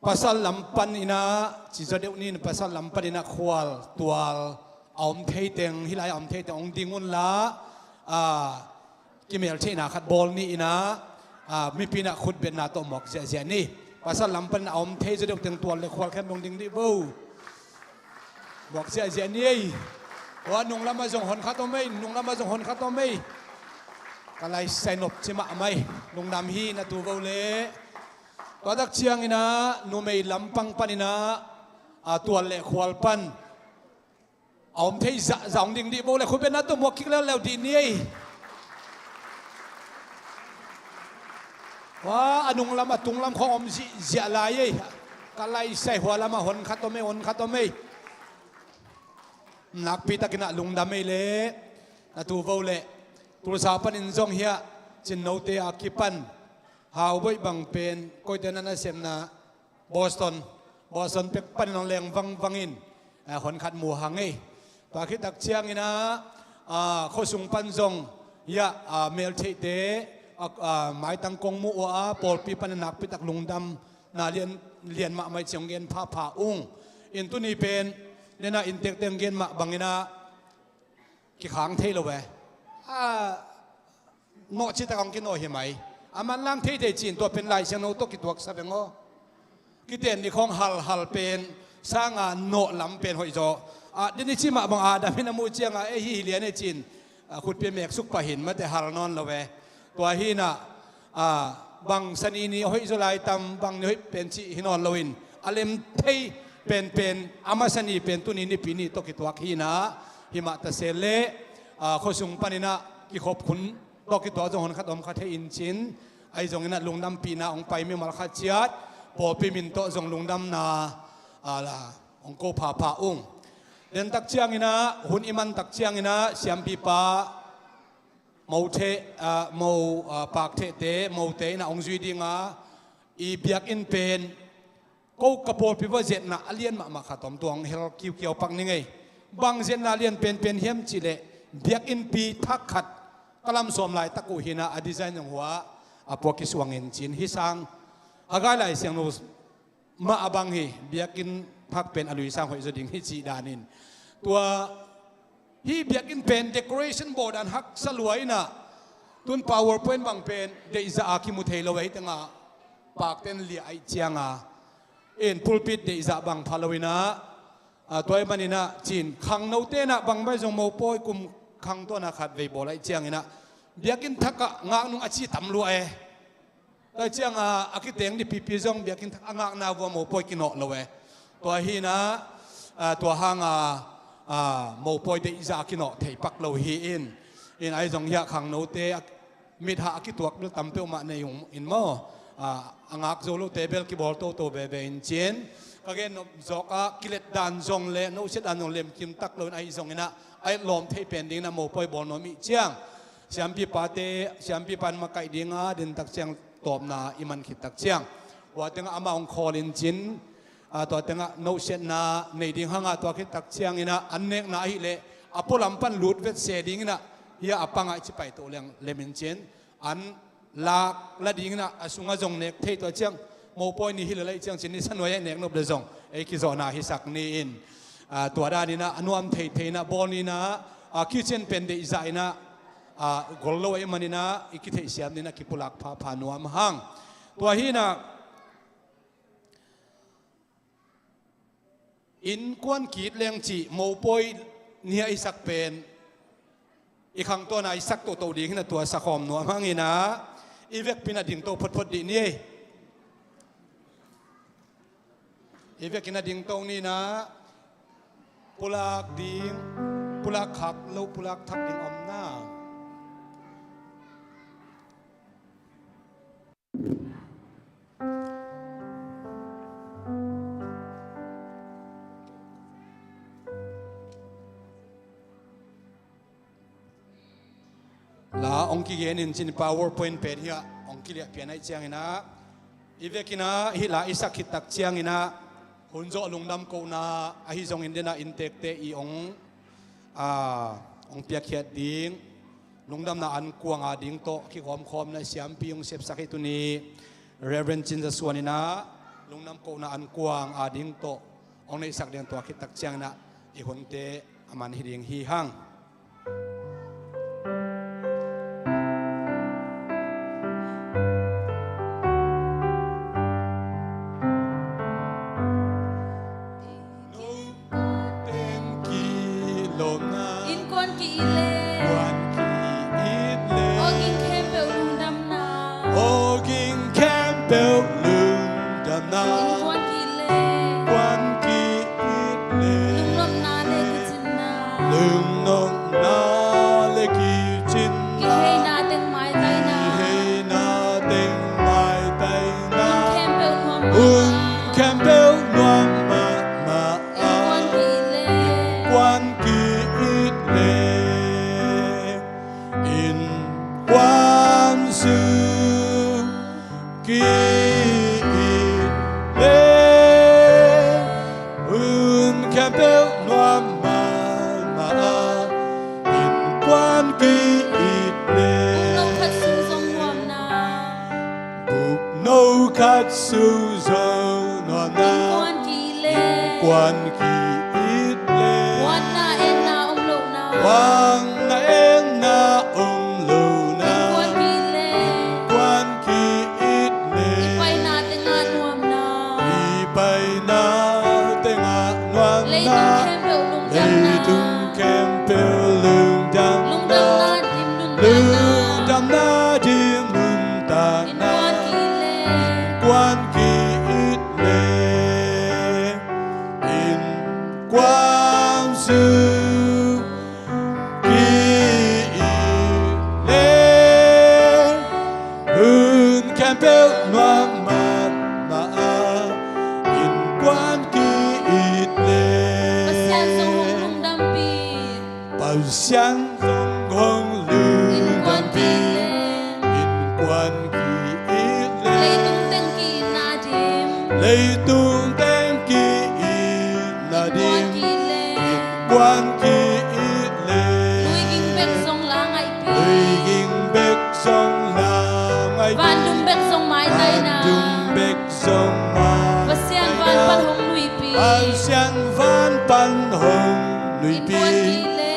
pasal lam pan in ah, ci zaw deuh ni in, pasal lam pan in ah khual tual a om thei teng, hih lai a om thei teng ong ding un la, ah, kimeltheihna khat bawl ni in ah, ah, mipi in ah khutbetna tawh muak ziahziah ni. Pasal lam pan in ah a om thei zaw deuh teng tual le khual khempeuh ong ding dih vo. Muak ziahziah ni ei. Tua nunglam ah zong hon khat om ei, nunglam ah zong hon khat om ei. Ka laisai nop ci mahmah ei. Lungdam hi na tu vo le. Tua tak ciangin ah numei lampang pan in ah, a, tual le khual pan a om thei zahzah ong ding dih vo le, khutbetna tawh muak kik leuleu dih ni ei. Tua a nunglam a tunglam khawng om zihziah lai ei. Ka laisai hua lam ah hon khat om ei, hon khat om ei. Nakpi takin ah lungdam ei le. Na tu vo le. Tulsa panin zong hiah Cinnote a kipan Hauboih bang pen koite na nasepna Boston, Boston pek panin hong leng vangvangin, ah, hon khat mu hang ei. Tua khit tak ciangin ah, ah, khuasung pan zong hiah, ah, meltheihte, ah, ah, maitang kong mu uh a, pawlpi panin nakpi tak lungdamna lian, lian mahmah i ci hong gen phapha ung. In tuni pen nena inntekte hong gen mah bangin ah kikhang thei lo ve. A, nawh citak hong kinawh hi mai. A manlang theithei cin tua pen Lai Siangtho tawh kituaksa veng aw. Kiten ni khawng halhal pen sanga nawh lam pen hoih zaw. A, den i ci mah bang Adam in a muh cianga, ei, hih hi lian e cin, a, khutpi a meksuk pah hin mate hal nawn lo ve. Tua hi in ah, a, bang sani ni hoih zaw lai tam, bang ni hoih pen cih hi nawn loin, a lem thei penpen, a masa ni pen tuni nipi ni tawh kituak hi in ah, hi mah ta se leh, a, khuasung panin ah kikhop khun tawh kituak zong hon khat om kha thei in cin, ahi zongin ah lungdampihna hong pai mimal khat ciat, pawlpi min tawh zong lungdamna, a, la, hong ko phapha ung. Den tak ciangin ah, hun i man tak ciangin ah, siampipa, Mo Theh, ah, Mo, ah, Pak Thehte, Mote in ah hong zui ding a, i biakinn pen, ko ka pawlpi va zetna a lian mahmah khat om, tua hong hel kiukiau pak ning ei. Bang zetna lian penpen hiam cih leh, biakinnpi thak khat, ka lam sawm laitak uh hi in ah, a design zong hua, a pua kisuangin cin hi sang. Haggai Lai Siangtho mah a bang hi, biakinn thak pen a lui sang hoih zaw ding hi cih danin. Tua Hih biakinn pen decoration bawl dan haksa lua inah, tun PowerPoint bang pen deihzah a kimu thei lo, hih tengah pakten liah ahih cianga in pulpit deihzah bang pha lo inah, a, tua ahih maninah cin khangnote inah bang bai zong mopawi kum khangtawnah khat vei bawl ahih cianginah biakinn thakah ngaknung a ci tam lua e. Tua cianga a kiteng dih pipi zong biakinn thak a ngakna vua mopawi kinawh lo e. Tua hinah, a, tua hanga, a, mopawi deihzah a kinawh thei pak lo hi in. In ahi zong hiah khangnote a, mit hah a kituak bel tam peuhmah nei ung in maw. A, a ngak zo lote bel kibawl toto veve in cin. Ka gen nop zawkah kilet dan zong le nohsiat dan zong lemkim tak lo in ahi zonginah a etlawm thei pen dinginah mopawi bawl nuam ih ciang siampipate, siampipa in makaih dinga dintak ciang tawpna i man khit tak ciang, tua tengah amah hong call in cin, a, tua tengah nohsiatna nei ding hangah tua khit tak cianginah an nekna ahileh a pualam pan lut vet se dinginah hiah a pangah i ci paito leng lem in cin, an lak la dinginah a sungah zong nek thei, tua ciang mopawi ni hi lel ahih ciang cin ni sanuai ah nek nop le zong ei kizawhna hisak ni in, a, tua daninah a nuam theithei inah bawl ninah, a, kitchen pen deihzah inah, a, gol lo ahih maninah i kitheihsiam dinah kipulak phapha nuam hang. Tua hinah innkuan ki-it leng cih mopawi ni a i sak pen i khangtawnah i sak toto ding hinah tua sakhawm nuam hanginah i vekpi inah dingto photphot dih ni ei. I vekin a dingto ninah pulak ding, pulak khak lo, pulak thak ding omna. La hong kigen in cin, PowerPoint pen hiah hong kiliah pian ahih cianginah i vekinah hih la i sak khit tak cianginah hun zawh lungdam kohna ahi zongin denah inntekte i hong, a, hong piakkhiat ding lungdamna ankuang a ding tawh kikhawmkhawmna siampi hong sepsak hi tuni Reverend Cin Za Suan inah lungdam kohna ankuang a ding tawh hong neihsak ding, tua khit tak cianginah i hunte a man hi ding hi hang. Innkuan ki-it le, innkuan ki-it le, aw ging khempeuh lungdamna, aw ging khempeuh lungdamna. Innkuan ki-it le, innkuan ki-it le, lungnopna le kicinna, lungnopna le kicinna. Kiheina teng maitaina, kiheina teng maitaina. Hun khempeuh nuam mahmah, hun khempeuh nuam mahmah. Innkuan ki-it le, innkuan ki-it le, innkuan sung ki-it le, hun khempeuh nuam mahmah a, innkuan ki-it le. Bukno khat sung zong nuamna, bukno khat sung zong nuamna. Innkuan ki-it le, innkuan ki-it le, huatna enna om lohna, huatna enna om lohna. Innkuan ki-it le, innkuan ki-it le, i paina tengah nuamna, i paina tengah nuamna. Leitung khempeuh lungdamna, leitung khempeuh lungdamna, lungdamna dim nuntakna, lungdamna dim nuntakna. Innkuan ki-it le, innkuan ki-it le, innkuan sung ki-it le, hun khempeuh nuam mahmah a, innkuan ki-it le. Pasian zong hong lungdampih, Pasian zong hong lungdampih. Innkuan ki-it le, innkuan ki-it le, leitung teng ki-itna dim, leitung teng ki-itna dim. Innkuan ki-it le, innkuan ki-it le, lui ging bek zong la ngaihpih, lui ging bek zong la ngaihpih, van dum bek zong maitaina, van dum bek zong maitaina. Pasian van pan hong nuihpih, Pasian van pan hong nuihpih. Innkuan ki-it le,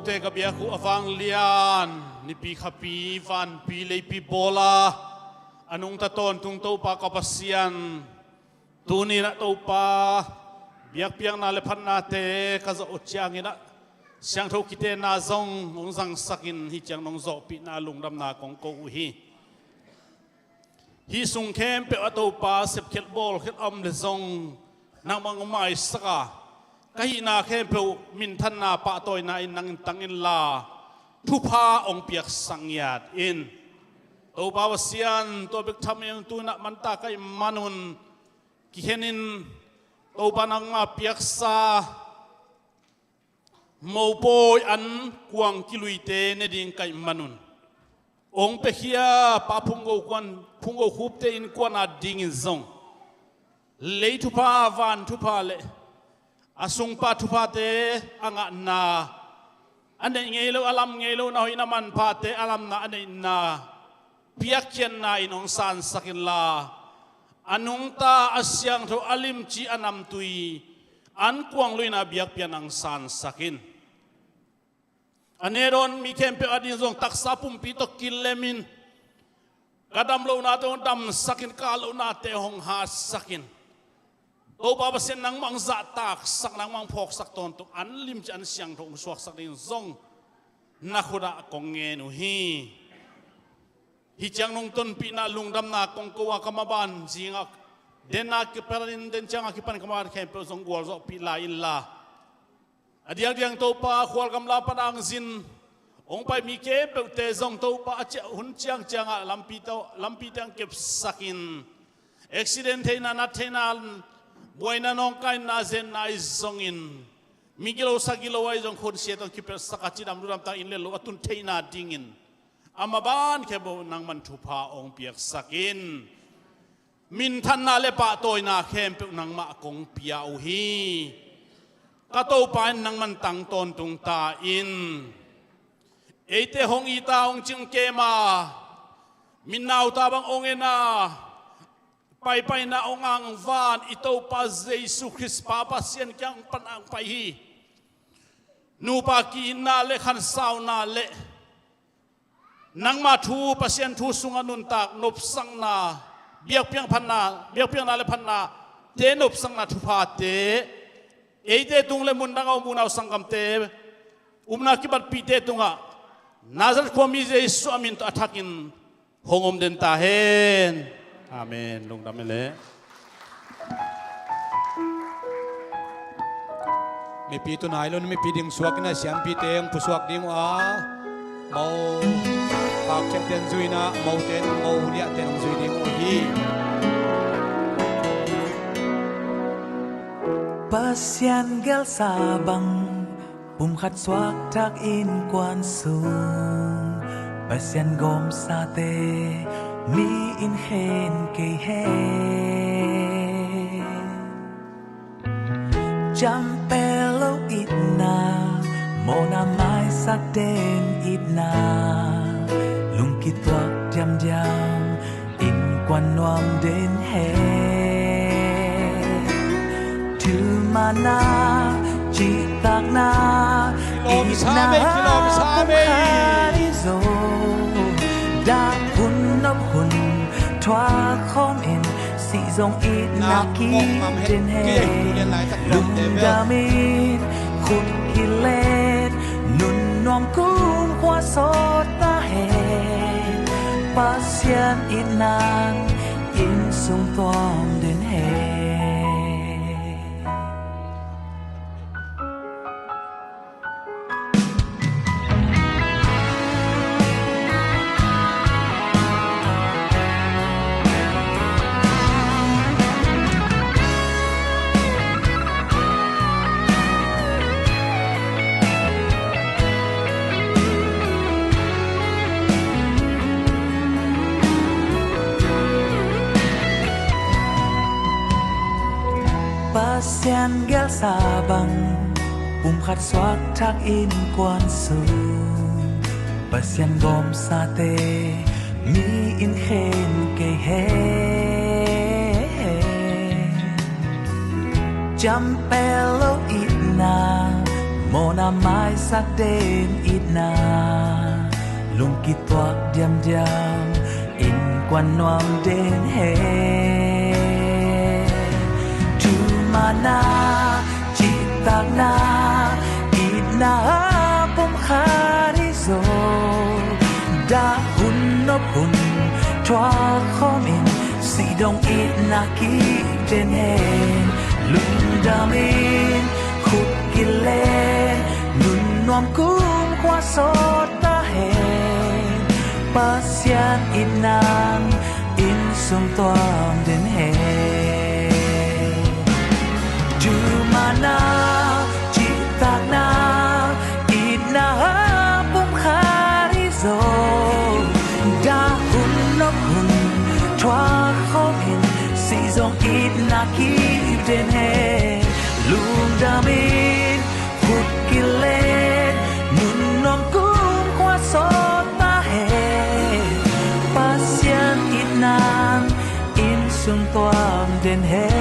Te ka biak uh a vanglian, nipi khapi vanpi leipi bawla a nungta tawntung Topa ka Pasian, tuni-in ah Topa biakpiakna le phatnate ka zawh uh ciangin ah siangtho kitenna zong hong zangsakin hih ciang nong zawhpihna lungdamna kong ko uh hi. Hih sung khempeuh ah Topa sepkhiat bawlkhiat a om le zong nangmah hong maisak a, ka hihna khempeuh minthanna pahtawina in nang in tang inla thupha hong piaksak ngiat in. Topa Pasian, tua bek tham lo-in tu-in ah manta ka hih manun kikhenin Topa nangmah piaksa mopawi an kuang kiluite ne ding ka hih manun, hong piakhia Pa Phunggo kuan, Phunggo Khupte innkuan a dingin zong lei thupha, van thupha le a sungpa thuphate a ngahna, a neih ngei lo, a lam ngei lo, na hoihna manphate a lamna a neihna piakkhiatna in hong sansak inla, a nungta, a siangtho, a limci, a namtui an kuang luina biakpiakna hong sansak in. A ne dawn mi khempeuh a ding zong taksa pumpi tawh kilemin ka dam lohnate hong damsakin, ka lohnate hong hatsakin, Topa Pasian, nangmah hong zahtaksak, nangmah hong phawksak tawntung an limci, an siangtho hong suaksak ding zong na khut ah kong ngen uh hi. Hih ciang nong tonpihna lungdamna kong ko a, ka maban zingah denna kipanin, den ciangah kipan ka maban khempeuh zong gualzawhpih lai inla, a diakdiak Topa, khual gamla pan a hong zin hong pai mi khempeuhte zong Topa, a ciah hun ciangciangah lampi tawh, lampite hong kepsakin, accident theihna, nat theihna, buaina, nawngkaina, zenna ahi zongin, migilo sagilo ahi zong khonsiat hong kipelhsak a, cidam ludam tak inn le lo a tun theihna dingin a maban khempeuh nangman thupha hong piaksak in. Minthanna le pahtawina khempeuh nangmah kong pia uh hi. Ka Topa in nangman tang tawntung ta in. Eite hong it a, hong cingkem a, min nau ta bang hong en a, paipaina hong angvan i Topa Jesu Khrist Pa Pasian kiang pan a hong pai hi. Nupa ki-itna le khansauna le nangma thu, Pasian thu sungah nuntak nopsakna, biakpiak phatna, biakpiakna le phatnate nopsakna thuphate eite tung le mundang a om unau sanggamte, upna kibatpihte tungah Nazareth khuami Jesu a min tawh a thakin hong om den ta hen. Amen. Lungdam hi leh. Mipi tu nai lo-in mipi ding suak in a, siampite hong pusuak ding uh a, mo pakciangte in zui in a, mote in, mo liahte in hong zui ding uh hi. Pasian gelsa bang pumkhat suakthak innkuan sung, Pasian gawmsate mi in khen kei hen. Ciampel lo itna, mawhna maisak den itna, lungkituak diamdiam innkuan nuam den hen. Thumana, cihtakna, itna pumkhat hi zaw, dah hun nop hun thuak khawm in, sih zong itna kip den hen. Lungdam in khut kilet, nun nuam kumkhua sawt ta hen. Pasian itna in sung tuam den hen. Pasian gelsa bang pumkhat suakthak innkuan sung, Pasian gawmsate mi in khen kei hen. Ciampel lo itna, Mawhna maisak den itna, lungkituak diamdiam innkuan nuam den hen. Thumana, cihtakna, itna a pumkhat hi zaw, dah hun nop hun thuak khawmin, sih dong itna kip den hen. Lungdamin, khut kilen, nun nuam kumkhua sawt ta hen. Pasian itnan inn sung tuam den hen. Thumana, cihtakna, itna a pumkhat hi zaw, dah hun nop hun thuak khawmin, sih zong itna kip den hen. Lungdamin, khut kilen, nun nuam kumkhua sawt ta hen. Pasian itnan inn sung tuam den hen.